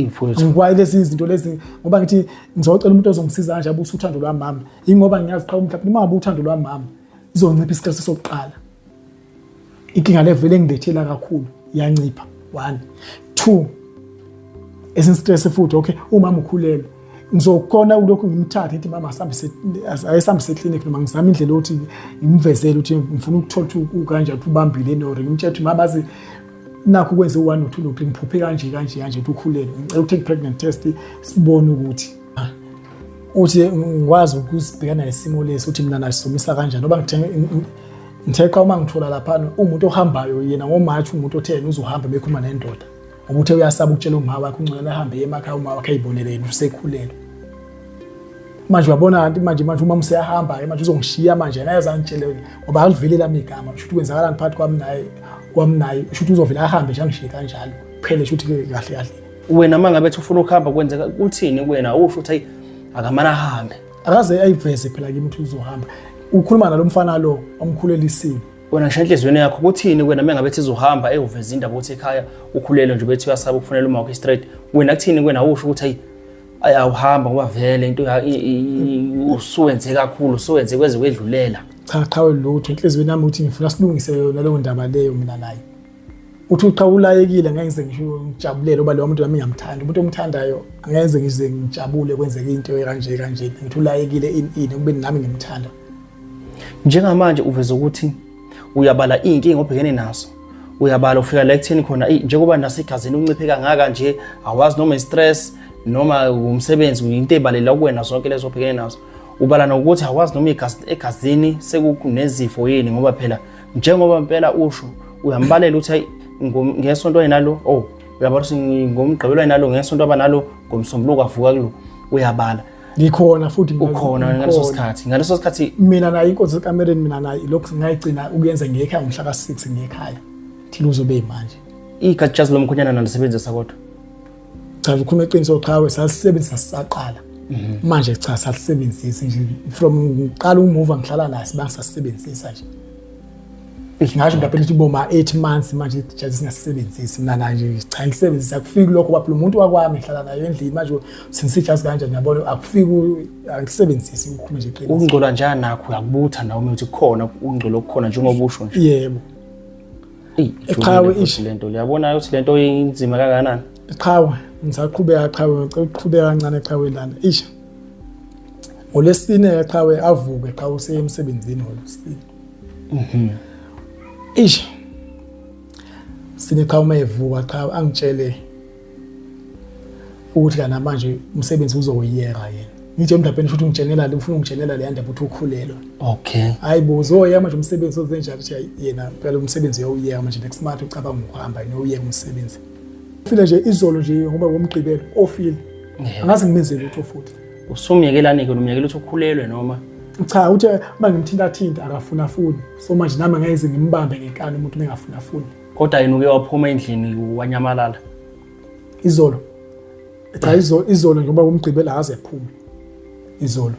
Mfowethu. Ngikwazi lezi zinto lezi ngoba ngithi ngizocela umuntu ozongisiza kanje abusa uthando lwamama. Ingoba ngiyazi qha mhlawumbe uma ngabe uthando lwamama izoncipha isikhathi sokuqala. Inkinga le vele engilethela kakhulu iyancipha. 1 2 esinye stress futhi okay umama ukhulelwe ngizokhona ulokhu ngimthathe ngithi mama asambe ayesambise eclinic noma ngizama indlela yokuthi ngimvezele ukuthi ngifuna ukuthola ukuthi ukanjani ukuthi ubambile no or ngimtshela ukuthi mama azi nakho kwenze u-1 no-2 no-3 ngiphuphe kanje kanje kanje ukuthi ukhulelwe ngicela ukuthenga i-pregnant test sibone ukuthi uthi ngikwazi ukusibhekana nesimo lesi ukuthi mina nasomisa kanjani ngoba ngithenga ngithe xa uma ngithola laphana umuntu ohambayo yena ngoMarch umuntu othe yena uzohamba bekhuluma nendoda ngoba uthe uyasaba ukutshela umama wakhe ungcono ahambe emakhaya umama wakhe ayibonele yena usekhulelwe manje uyabona kanti manje manje uma useyahamba ke manje uzongishiya manje yena ayazangitshele ngoba alivele lami igama kusho ukuthi kwenzakalani phakathi kwami naye kwami naye kusho ukuthi uzovela ahambe nje angishiye kanjalo kuphele kusho ukuthi kahle kahle Wena uma ngabe ufuna ukuhamba kwenzeka kuthini kuwena usho ukuthi ayi akamane ahambe. Akaze ayiveze phela kimi ukuthi uzohamba. Ukhuluma nalo mfana lo omkhulelisile. Wena ngisho enhliziyweni yakho kuthini kuwena uma ngabe izohamba eyoveza indaba ukuthi ekhaya ukhulelwe nje bethi uyasaba ukufonela uma wakho straight. Wena kuthini kuwena usho ukuthi ayi ayawuhamba ngoba vele into usuwenze kakhulu usuwenze kweze kwedlulela. Cha cha lutho enhliziyweni yami ukuthi ngifuna silungise yona leyo ndaba leyo mina naye. Uthi ucha ulayekile ngeke ngize ngisho ngijabulele ngoba lowo muntu nami ngiyamthanda. Umuntu omthandayo angeke ngize ngijabule kwenzeke into kanje kanje. Ngithi ulayekile ini ini kube nami ngimthanda. Njengamanje uveza ukuthi uyabala iy'nkinga obhekene nazo. Uyabala ufika la ekutheni khona eyi njengoba nasegazini unciphe kangaka nje awazi noma i-stress noma umsebenzi into ebalela kuwena zonke lezo obhekene nazo. Ubala nokuthi awazi noma egazini sekukunezifo yini ngoba phela njengoba impela usho uyambalela ukuthi hayi ngesonto ayinalo oh uyabala ukuthi ngomgqibelo ayinalo ngesonto abanalo ngomsombuluko avuka kulo uyabala ngikhona futhi ukhona ngaleso sikhathi ngaleso sikhathi mina naye inkonzo ekamereni mina naye lokhu ngayigcina ukuyenza ngekhaya ngomhla ka-6 ngekhaya thina uzobe manje igatshazi lomkhonyana nalisebenzisa kodwa Cha ukhuluma iqiniso qhawe sasisebenzisa sisaqala. Manje cha sasisebenzisi nje from ngiqala umuva ngihlala naye sibangisasebenzisa nje. Ngasho mhlawumbe ukuthi boma 8 months manje nje singasebenzisi mina na nje cha ngisebenzisa akufiki lokho baba lo muntu wakwami ngihlala naye endlini manje senisijazi kanjani yabona akufiki angisebenzisi ukukhuluma nje iqiniso. Ukungcola njani nakho uyakubutha nawe ukuthi kukhona ukungcola okukhona njengoba usho nje. Yebo. Qhawe ish lento uyabona ukuthi lento inzima kangakanani. Qhawe ngisaqhubeka qhawe ngicela ukuqhubeka kancane qhawe lana. Ish. NgoLwesine qhawe avuke qhawe useye emsebenzini ngoLwesine. Ish. Sine qhawe uma evuka qhawe angitshele ukuthi kana manje umsebenzi uzowuyeka yena. Ngithe mhlawumbe futhi ungitshenela le ufuna ungitshenela le ndaba ukuthi ukhulelwe. Okay. Hayi bo uzoyeka manje umsebenzi ozenjani ukuthi yena phela umsebenzi uyawuyeka manje next month ucabanga ukuhamba niyowuyeka umsebenzi. Ufile nje izolo nje ngoba ngomgqibelo ofile. Angazi ngimenze lutho futhi. Usumyekelani ke umyekela ukuthi ukhulelwe noma? Cha uthe uma ngimthinta thinta akafuna funi. So manje nami ngeke ngimbambe ngenkani umuntu mengafuna funi. Kodwa yena uke waphuma endlini wanyamalala. Izolo. Cha izolo izolo njengoba umgqibelo akaze aphume. Izolo.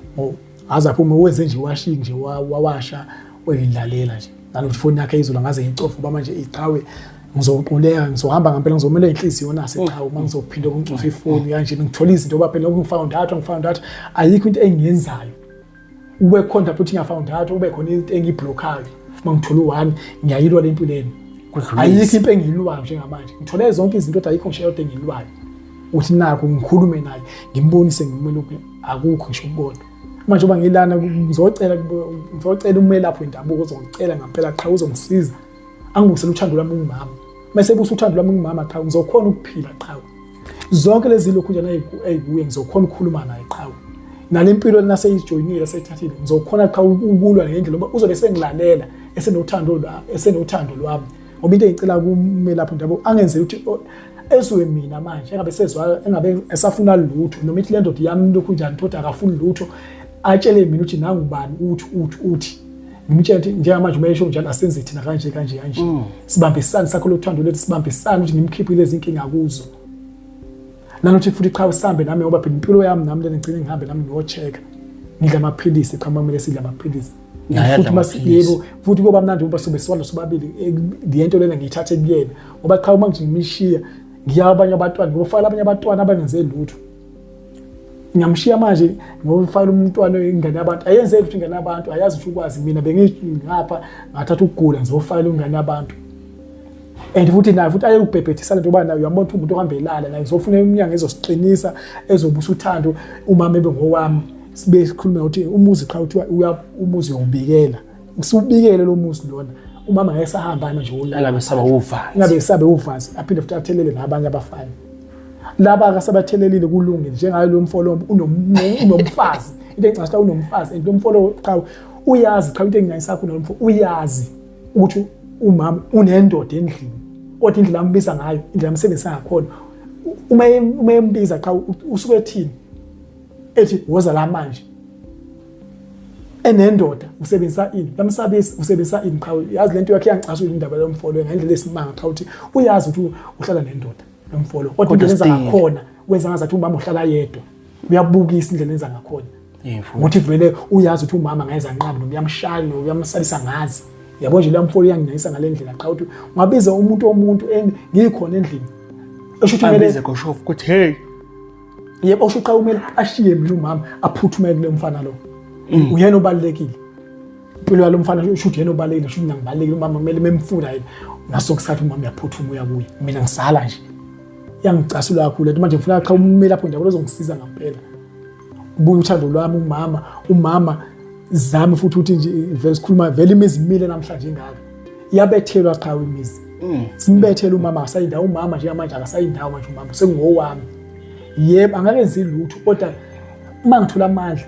Aze aphume wenze nje washing nje wawasha uyidlalela nje. Nalokuthi ifoni yakhe izolo ngaze ngicofe ngoba manje iqhawe ngizoquleka ngizohamba ngempela ngizomela inhliziyo nase qhawe uma ngizophinda ukuncofa ifoni kanje ngithola izinto ngoba phela ngifound out ngifound out ayikho into engiyenzayo ube khona lapho uthi ngiyafound out ube khona into engiyiblockayo uma ngithola u-one ngiyayilwa le mpilweni ayikho into engiyilwayo njengamanje ngithole zonke izinto kodwa ayikho ngisho eyodwa engiyilwayo uthi nakho ngikhulume naye ngimbonise ngimele ukuthi akukho ngisho ukukodwa. Manje uba ngilana ngizocela ngizocela umelaphi wendabuko ozongicela ngampela qha uzongisiza angibusele uthando lwami kumama. Mase busa uthando lwami kumama qha ngizokhona ukuphila qha. Zonke lezi lokhu njena eyikuye ngizokhona ukukhuluma naye qha. Nale mpilo lena seyijoyinile seyithathile ngizokhona qha ukulwa ngendlela ngoba uzobe sengilalela esenothando lwami esenothando lwami. Ngoba into engicela kumelaphi wendabuko angenzele ukuthi ezwe mina manje engabe sezwa engabe esafuna lutho noma ithi le ndoda yami lokhu njani thothi akafuni lutho atshele mina ukuthi nangu bani uthi uthi uthi ngimtshele ukuthi njengamanje uma esho njalo asenze thina kanje kanje kanje sibambisane sakho lothando lethu sibambisane ukuthi ngimkhiphe lezi nkinga kuzo nanokuthi futhi cha usambe nami ngoba phela impilo yami nami lena ngigcine ngihambe nami ngiyocheck ngidla amaphilisi cha kumele sidle amaphilisi futhi masiyebo futhi kuyoba mnandi ngoba sobe siwalo sobabili eh, le nto lena ngiyithathe kuyena ngoba cha uma nje ngimishiya ngiya abanye abatwana ngofakela abanye abatwana abangenze lutho ngiyamshiya manje ngofakela umntwana ingane yabantu ayenze lutho ingane yabantu ayazi ukuthi ukwazi mina bengingapha ngathatha ukugula ngizofakela ingane yabantu and futhi naye futhi ayekubhebhethisa lento yoba naye uyambona ukuthi umuntu ohamba elala naye ngizofuna iminyango ezosiqinisa ezobusa uthando umama ebe ngowami sibe sikhulume ukuthi umuzi qha kuthiwa uya umuzi uyawubikela usubikele lo muzi lona umama ngeke sahamba manje ulala engabe saba uvanzi engabe sabe uvanzi aphinde futhi athelele nabanye abafana laba akasabathelelile kulungile njengayo lo mfolo unomfazi into engicasha unomfazi and lo mfolo qha uyazi qha into engingayisakhona lo mfo uyazi ukuthi umama unendoda endlini kodwa indlela ambiza ngayo indlela amsebenzisa ngakhona uma uma embiza qha usuke ethini ethi woza la manje enendoda usebenzisa ini lamsabisi usebenzisa ini qha yazi lento yakhe yangicasula indaba yomfolo ngendlela esimanga qha uthi uyazi ukuthi uhlala nendoda lomfolo kodwa into enza ngakhona wenza ngazathi umama uhlala yedwa uyabukisa indlela enza ngakhona ngokuthi vele uyazi ukuthi umama ngeza nqabi noma uyamshaya noma uyamsalisa ngazi yabo nje lamfolo uyanginayisa ngale ndlela qha uthi ungabiza umuntu omuntu ngikhona endlini esho ukuthi kumele goshofu ukuthi hey yebo usho qha kumele ashiye mina umama aphuthume kule mfana lo uyena obalulekile impilo yalo mfana usho ukuthi yena obalulekile usho ukuthi ngibalulekile umama kumele memfuna yena ngaso isikhathi umama uyaphuthuma uya kuye mina ngisala nje iyangicasula kakhulu lento manje ngifuna qha umelaphi wendabuko ozongisiza ngampela ubuye uthando lwami umama umama zami futhi ukuthi nje vele sikhuluma vele imizi imile namhlanje ingaka iyabethelwa qha imizi simbethele umama akasayindawo umama njengamanje akasayindawo manje umama sekungowami yebo angakenzi lutho kodwa uma ngithola amandla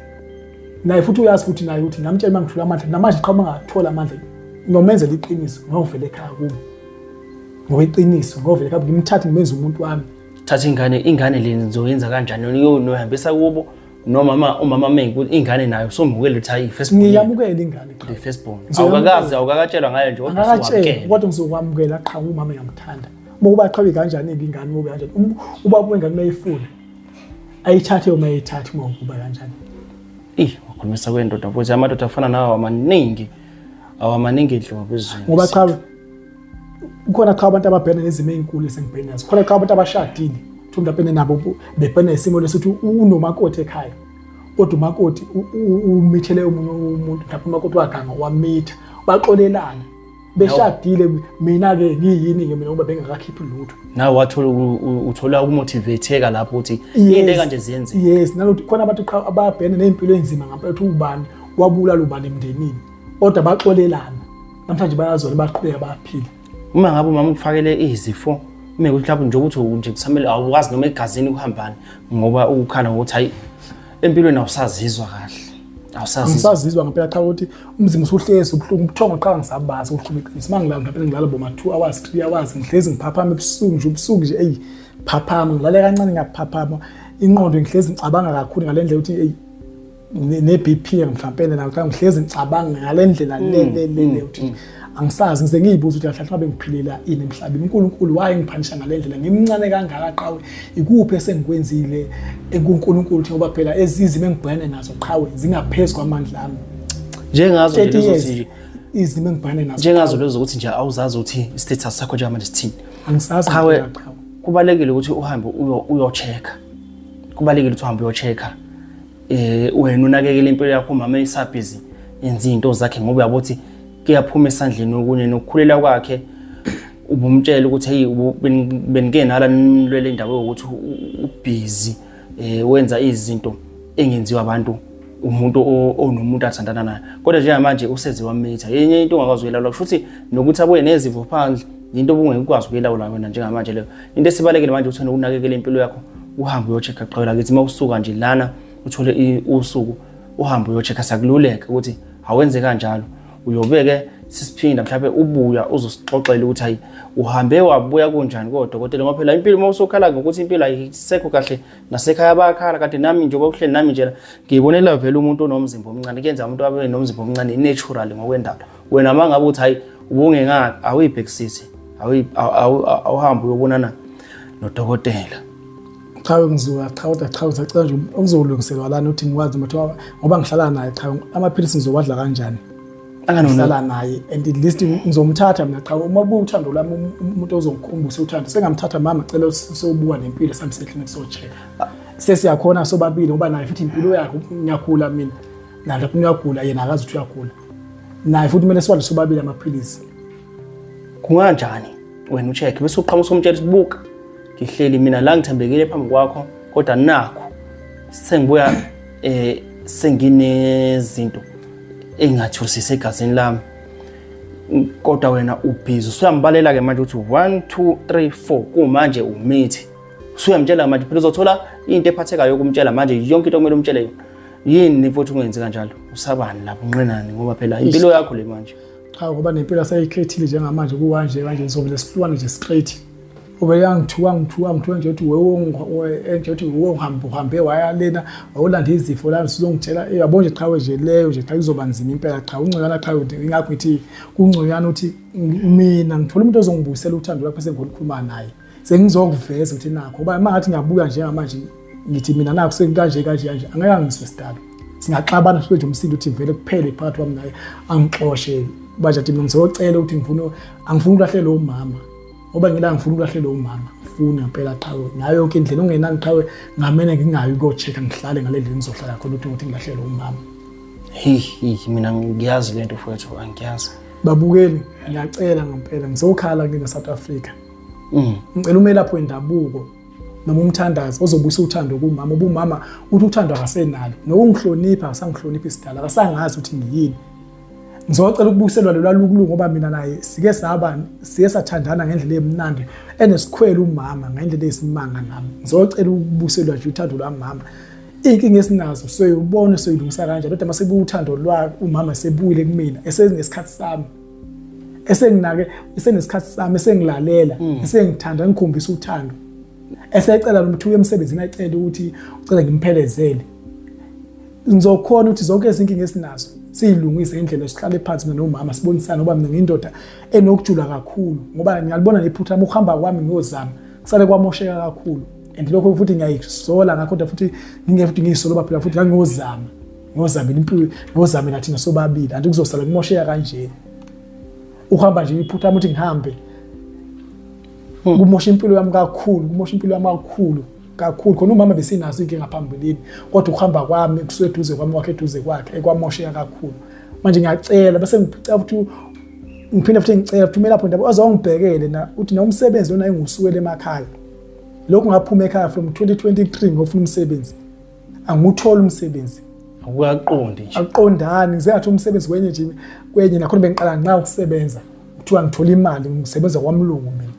naye futhi uyazi futhi naye ukuthi ngamtshela uma ngithola amandla namanje qha uma ngathola amandla ngomenzela iqiniso ngovele ekhaya kubo ngokweqiniso ngovele ekhaya ngimthathe ngimenze umuntu wami thatha ingane ingane le nizoyenza kanjani niyohambisa kubo noma ma umama mengi ingane nayo somukele ukuthi hayi first born ngiyamukela ingane qha first born awukakazi awukakatshelwa ngayo nje kodwa usuwamukela kodwa ngizokwamukela qha umama ngiyamthanda uma qhawe kanjani ke ingane ube kanjani ubaba wengane uyayifuna ayithathe uma ayithathe uma ukuba kanjani ih wakhulumisa kwendoda futhi amadoda afana nawo amaningi awamaningi nhlobo ezweni ngoba cha kukhona cha abantu ababhekana nezimo ezinkulu esengibhekene nazo khona cha abantu abashadile uthi umuntu abhekene nabo bebhekene nesimo lesithi unomakoti ekhaya kodwa umakoti umithele omunye umuntu mhlawumbe umakoti waganga wamitha baxolelana beshadile mina-ke ngiyini-ke mina ngoba bengakakhiphi lutho nawe wathola uthola ukumotivateka lapho ukuthi into kanje ziyenzeka yes nalokuthi khona abantu qha ababhekene ney'mpilo ey'nzima ngampela ukuthi ubani wabulala ubani emndenini kodwa baxolelana namhlanje bayazona baqhubeka bayaphila uma ngabe umama ukufakele izifo uma ukuthi mhlawumbe nje ukuthi nje kusamele awukwazi noma egazini kuhambani ngoba ukukhala ngokuthi hayi empilweni awusazizwa kahle awusazizwa ngempela cha ukuthi umzimba usuhlezi ubuhlungu ubuthongo qha ngisabazi ubuhlungu iqiniso uma ngilala ngempela ngilala boma 2 hours 3 hours ngihlezi ngiphaphama ebusuku nje ubusuku nje eyi phaphama ngilale kancane ngiyaphaphama ingqondo ngihlezi ngicabanga kakhulu ngale ndlela ukuthi eyi ne-BP mhlampene nayo cha ngihlezi ngicabanga ngale ndlela le le le le ukuthi angisazi ngize ngiyibuza ukuthi kahle ngabe ngiphilela ini emhlabeni uNkulunkulu waye ngiphanisha ngale ndlela ngimncane kangaka qhawe ikuphi esengikwenzile ekuNkulunkulu ukuthi ngoba phela ezizimo engibhekene nazo qhawe zingaphezu kwamandla ami njengazo nje lezo ukuthi izimo engibhekene nazo njengazo lezo ukuthi nje awuzazi ukuthi i-status sakho njengamanje sithini angisazi qhawe kubalekile ukuthi uhambe uyo-check-a kubalekile ukuthi uhambe uyo-check-a eh wena unakekela impilo yakho umama esabhizi yenza izinto zakhe ngoba uyabo ukuthi kuyaphuma esandleni okunye nokukhulela kwakhe ubumtshela ukuthi hey benike nala nilwele indaba yokuthi ubhizi eh wenza izinto engenziwa abantu Umuntu onomuntu athandana naye, kodwa njengamanje useze wamitha. Yenye into ongakwazi ukuyilawula, kusho ukuthi nokuthi abuye nezifo phandle yinto obungeke ukwazi ukuyilawula wena njengamanje leyo. Into esibalekile manje ukuthi ukunakekela impilo yakho, uhambe uyo-check-a qhawela kithi. Uma usuka nje lana uthole usuku, uhambe uyo-check-a, siyakululeka ukuthi awenze kanjalo. Uyobeke sisiphinda mhlawumbe ubuya uzosixoxela ukuthi hayi, uhambe wabuya kunjani kodokotela, ngoba phela impilo uma usukhala ngokuthi impilo ayisekho kahle nasekhaya bayakhala. Kade nami njengoba uhleli nami njena ngiyibonela vele umuntu onomzimba omncane, kuyenza umuntu abe nomzimba omncane naturally ngokwendalo. Wena uma ngabe uthi hayi ubungengaki, awuyibhekisisi, awuhambe uyobonana nodokotela. Cha, ngizuka cha, kodwa cha, ngisacela nje okuzolungiselwa lana ukuthi ngikwazi ukuthi ngoba ngihlala naye, cha, amaphilisi ngizowadla kanjani? Ngihlala naye and at least ngizomthatha mina, cha, uma buka uthando lwami, umuntu ozongikhumbusa uthando sengamthatha. Mama, cela sobuka nempilo sami seklinikhi, so-check sesiyakhona sobabili, ngoba naye futhi impilo yakhe, ngiyagula mina, naye lapho uyagula, yena akazi ukuthi uyagula naye futhi, kumele siwadle sobabili amaphilisi. Kunganjani wena u-check bese uqhamuka usumtshela ukuthi buka, ngihleli mina la, ngithembekile phambi kwakho, kodwa nakho sengibuya senginezinto engatholisise egazini lami, kodwa wena ubhizi usuyambalela ke manje ukuthi 1 2 3 4 kumanje umithi, usuyamtshela manje. Phela uzothola into ephathekayo ukumtshela manje yonke into okumele umtshele yona. Yini futhi ungenzi kanjalo? Usabani lapho, unqenani? Ngoba phela impilo yakho le manje. Cha, ngoba nempilo aseyikhethile njengamanje, kuwanje kanje ngizovele sihlukane nje straight. Ube yangithuka, ngithuka, ngithuka nje ukuthi wewe nje ukuthi wewe uhambe uhambe waya lena, wawulanda izifo la sizongitshela, yabo nje. Qhawe nje leyo nje, cha, kuzoba nzima impela. Cha, ungconywana, cha, ingakho ngithi kungconywana ukuthi mina ngithola umuntu ozongibuyisela uthando lapho sengolikhuluma naye, sengizokuveza ukuthi nakho, ngoba uma ngathi ngiyabuka njengamanje ngithi mina nakho sekukanje kanje kanje, angeke angiswe sidalo, singaxabana sibe nje umsindo ukuthi vele kuphele phakathi kwami naye, angixoshe manje. Athi mina ngizocela ukuthi ngifuna, angifuni ukulahlela umama, ngoba ngila ngifuna ukulahlela umama, ngifuna ngempela qhawe ngayo yonke indlela ungenani qhawe, ngamene ngingayi ukuyo-check-a, ngihlale ngale ndlela ngizohlala khona ukuthi ngilahlele umama. Hey hey, mina ngiyazi lento mfowethu, angiyazi. Babukeli, ngiyacela ngempela, ngizokhala kule South Africa. Ngicela umelaphi wendabuko noma umthandazi ozobuyisa uthando kumama. Ubumama uthi uthando akasenalo, nokungihlonipha akasangihloniphi isidala, akasangazi ukuthi ngiyini. Ngizocela ukubuyiselwa lelwa lukuluku, ngoba mina naye sike saba siye sathandana ngendlela emnandi, enesikhwele umama ngendlela eyisimanga nami. Ngizocela ukubuyiselwa nje uthando lwami mama. Iy'nkinga esinazo soyibona soyilungisa kanjani, kodwa uma sebuya uthando lwakhe umama, sebuyile kumina, esenesikhathi sami, esenginake, esenesikhathi sami, esengilalela, esengithanda, ngikhombisa uthando, esecela nokuthi uye emsebenzini, acele ukuthi ucela ngimphelezele, ngizokhona ukuthi zonke izinkinga esinazo siyilungise ngendlela, sihlale phansi mina nomama sibonisane, ngoba mina ngiyindoda enokujula kakhulu, ngoba ngiyalibona nephutha lami, ukuhamba kwami ngiyozama kusale kwamosheka kakhulu, and lokho futhi ngiyayisola ngakho, kodwa futhi ngingeke futhi ngiyisole, ngoba phela futhi ngangiyozama, ngiyozamela impilo, ngiyozamela thina sobabili, anti kuzosala kumosheka kanje. Uhamba nje iphutha lami ukuthi ngihambe kumosha impilo yami kakhulu, kumosha impilo yami kakhulu kakhulu. Khona umama besinazo inkinga phambilini, kodwa ukuhamba kwami kusuke eduze kwami, wakhe eduze kwakhe, ekwamosheka kakhulu. Manje ngiyacela, bese ngicela ukuthi ngiphinde futhi ngicela futhi umelaphi wendabuko azongibhekele na uthi na umsebenzi lona engiwusukele emakhaya, lokhu ngaphuma ekhaya from 2023 ngofuna umsebenzi, angiwutholi umsebenzi. Akukaqondi nje. Akuqondani, ngize ngathi umsebenzi kwenye nje kwenye, nakhona bengiqala nqa ukusebenza, kuthiwa ngithola imali, ngisebenza kwamlungu mina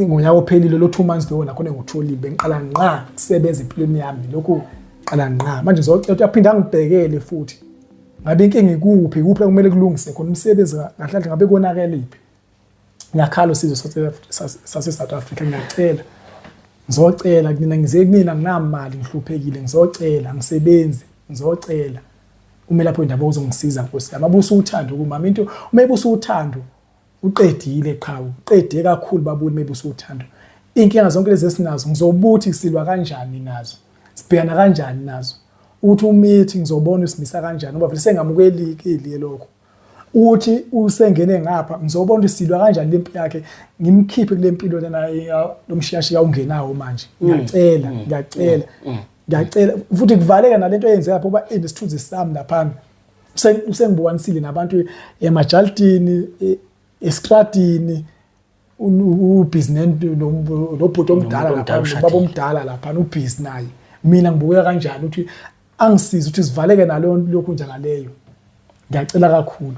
ngonyaka ophelile lo 2 months lowo, nakhona ngutholile, bengiqala nqa kusebenza empilweni yami lokhu, qala nqa. Manje ngizocela ukuthi aphinde angibhekele futhi, ngabe inkinga ikuphi, kuphi kumele kulungise khona umsebenzi, kahle kahle ngabe konakelephi. Ngiyakhala usizo sase-South Africa, ngiyacela, ngizocela kunina, ngize kunina, nginamali, ngihluphekile, ngizocela, ngisebenzi, ngizocela umelaphi wendabuko uzongisiza. Nkosi yami, abusa uthando kumama, into uma ebusa uthando uqedile, qhawe, uqede kakhulu babuli. Mebusa uthando, iy'nkinga zonke lezi esinazo ngizobuthi silwa kanjani nazo, sibhekana kanjani nazo, uthi umithi ngizobona usimisa kanjani, ngoba vele sengamukelikile lokho uthi usengene ngapha, ngizobona ukuthi silwa kanjani lempi yakhe, ngimkhiphe kule mpilo lena lomshiyashiya ungenawo manje. Ngiyacela, ngiyacela, ngiyacela futhi kuvaleka nalento eyenzeka lapho, kuba inesithunzi sami laphana, usengibukanisile nabantu emajaltini, estradini, ubhizi nobhuti omdala lapha, baba omdala lapha, ubhizi naye, mina ngibukeka kanjani ukuthi Angisize ukuthi sivaleke naleyo lokhu njengaleyo. Ngiyacela kakhulu.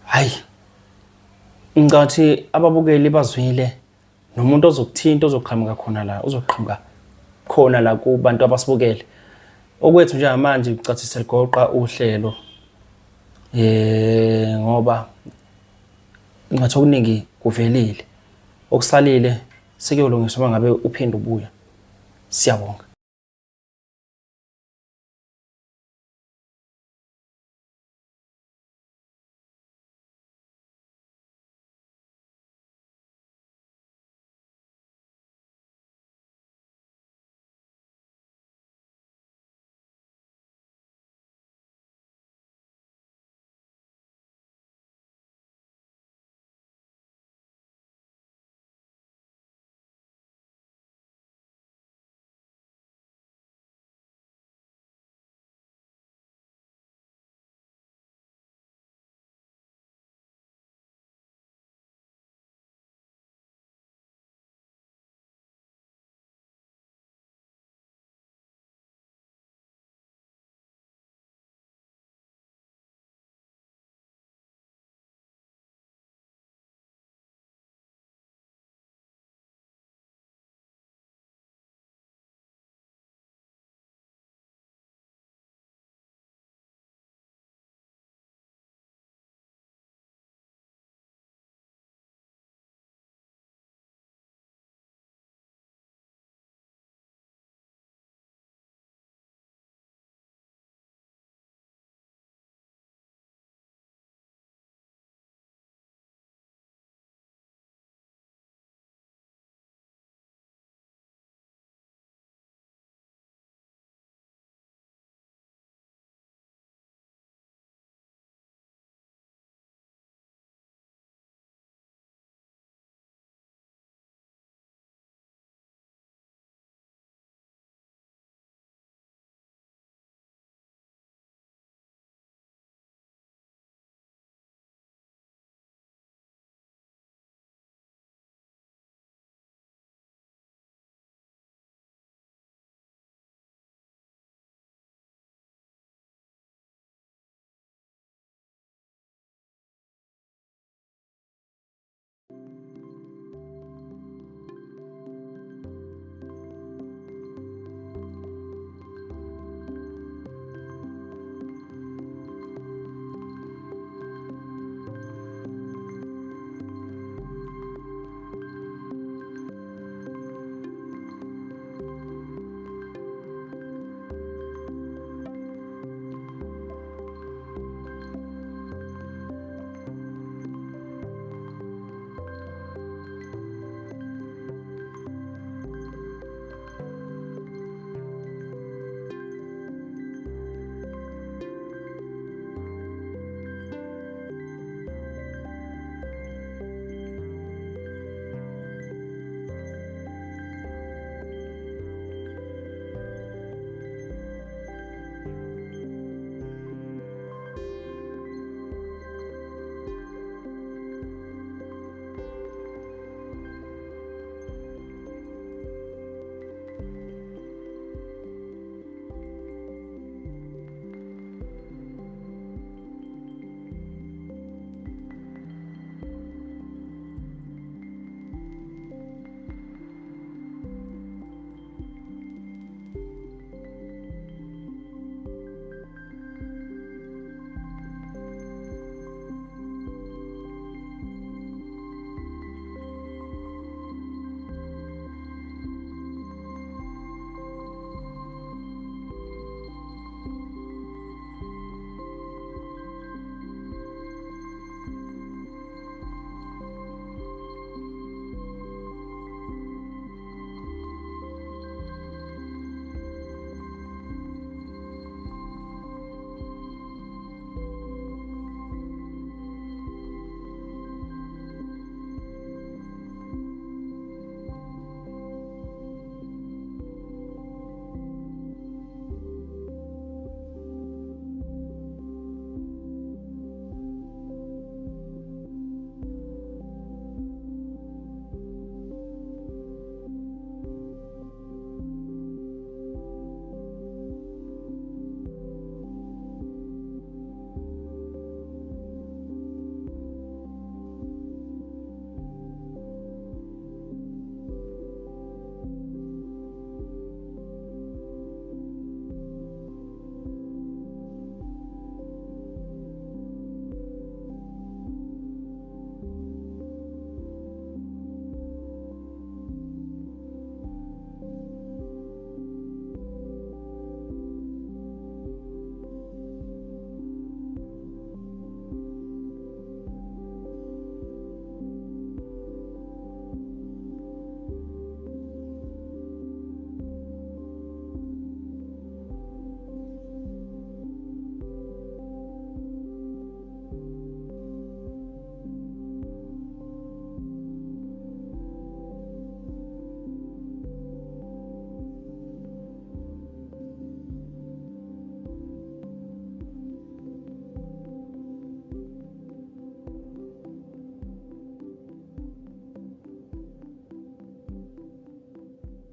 Hayi. Ngicathi ababukeli bazwile nomuntu ozokuthinta ozoqhamuka khona la uzoqhamuka khona la kubantu abasibukele. Okwethu njengamanje ngicathi seligoqa uhlelo. Eh ngoba ngathi okuningi kuvelile. Okusalile sekuyolungiswa uma ngabe uphinde ubuya. Siyabonga.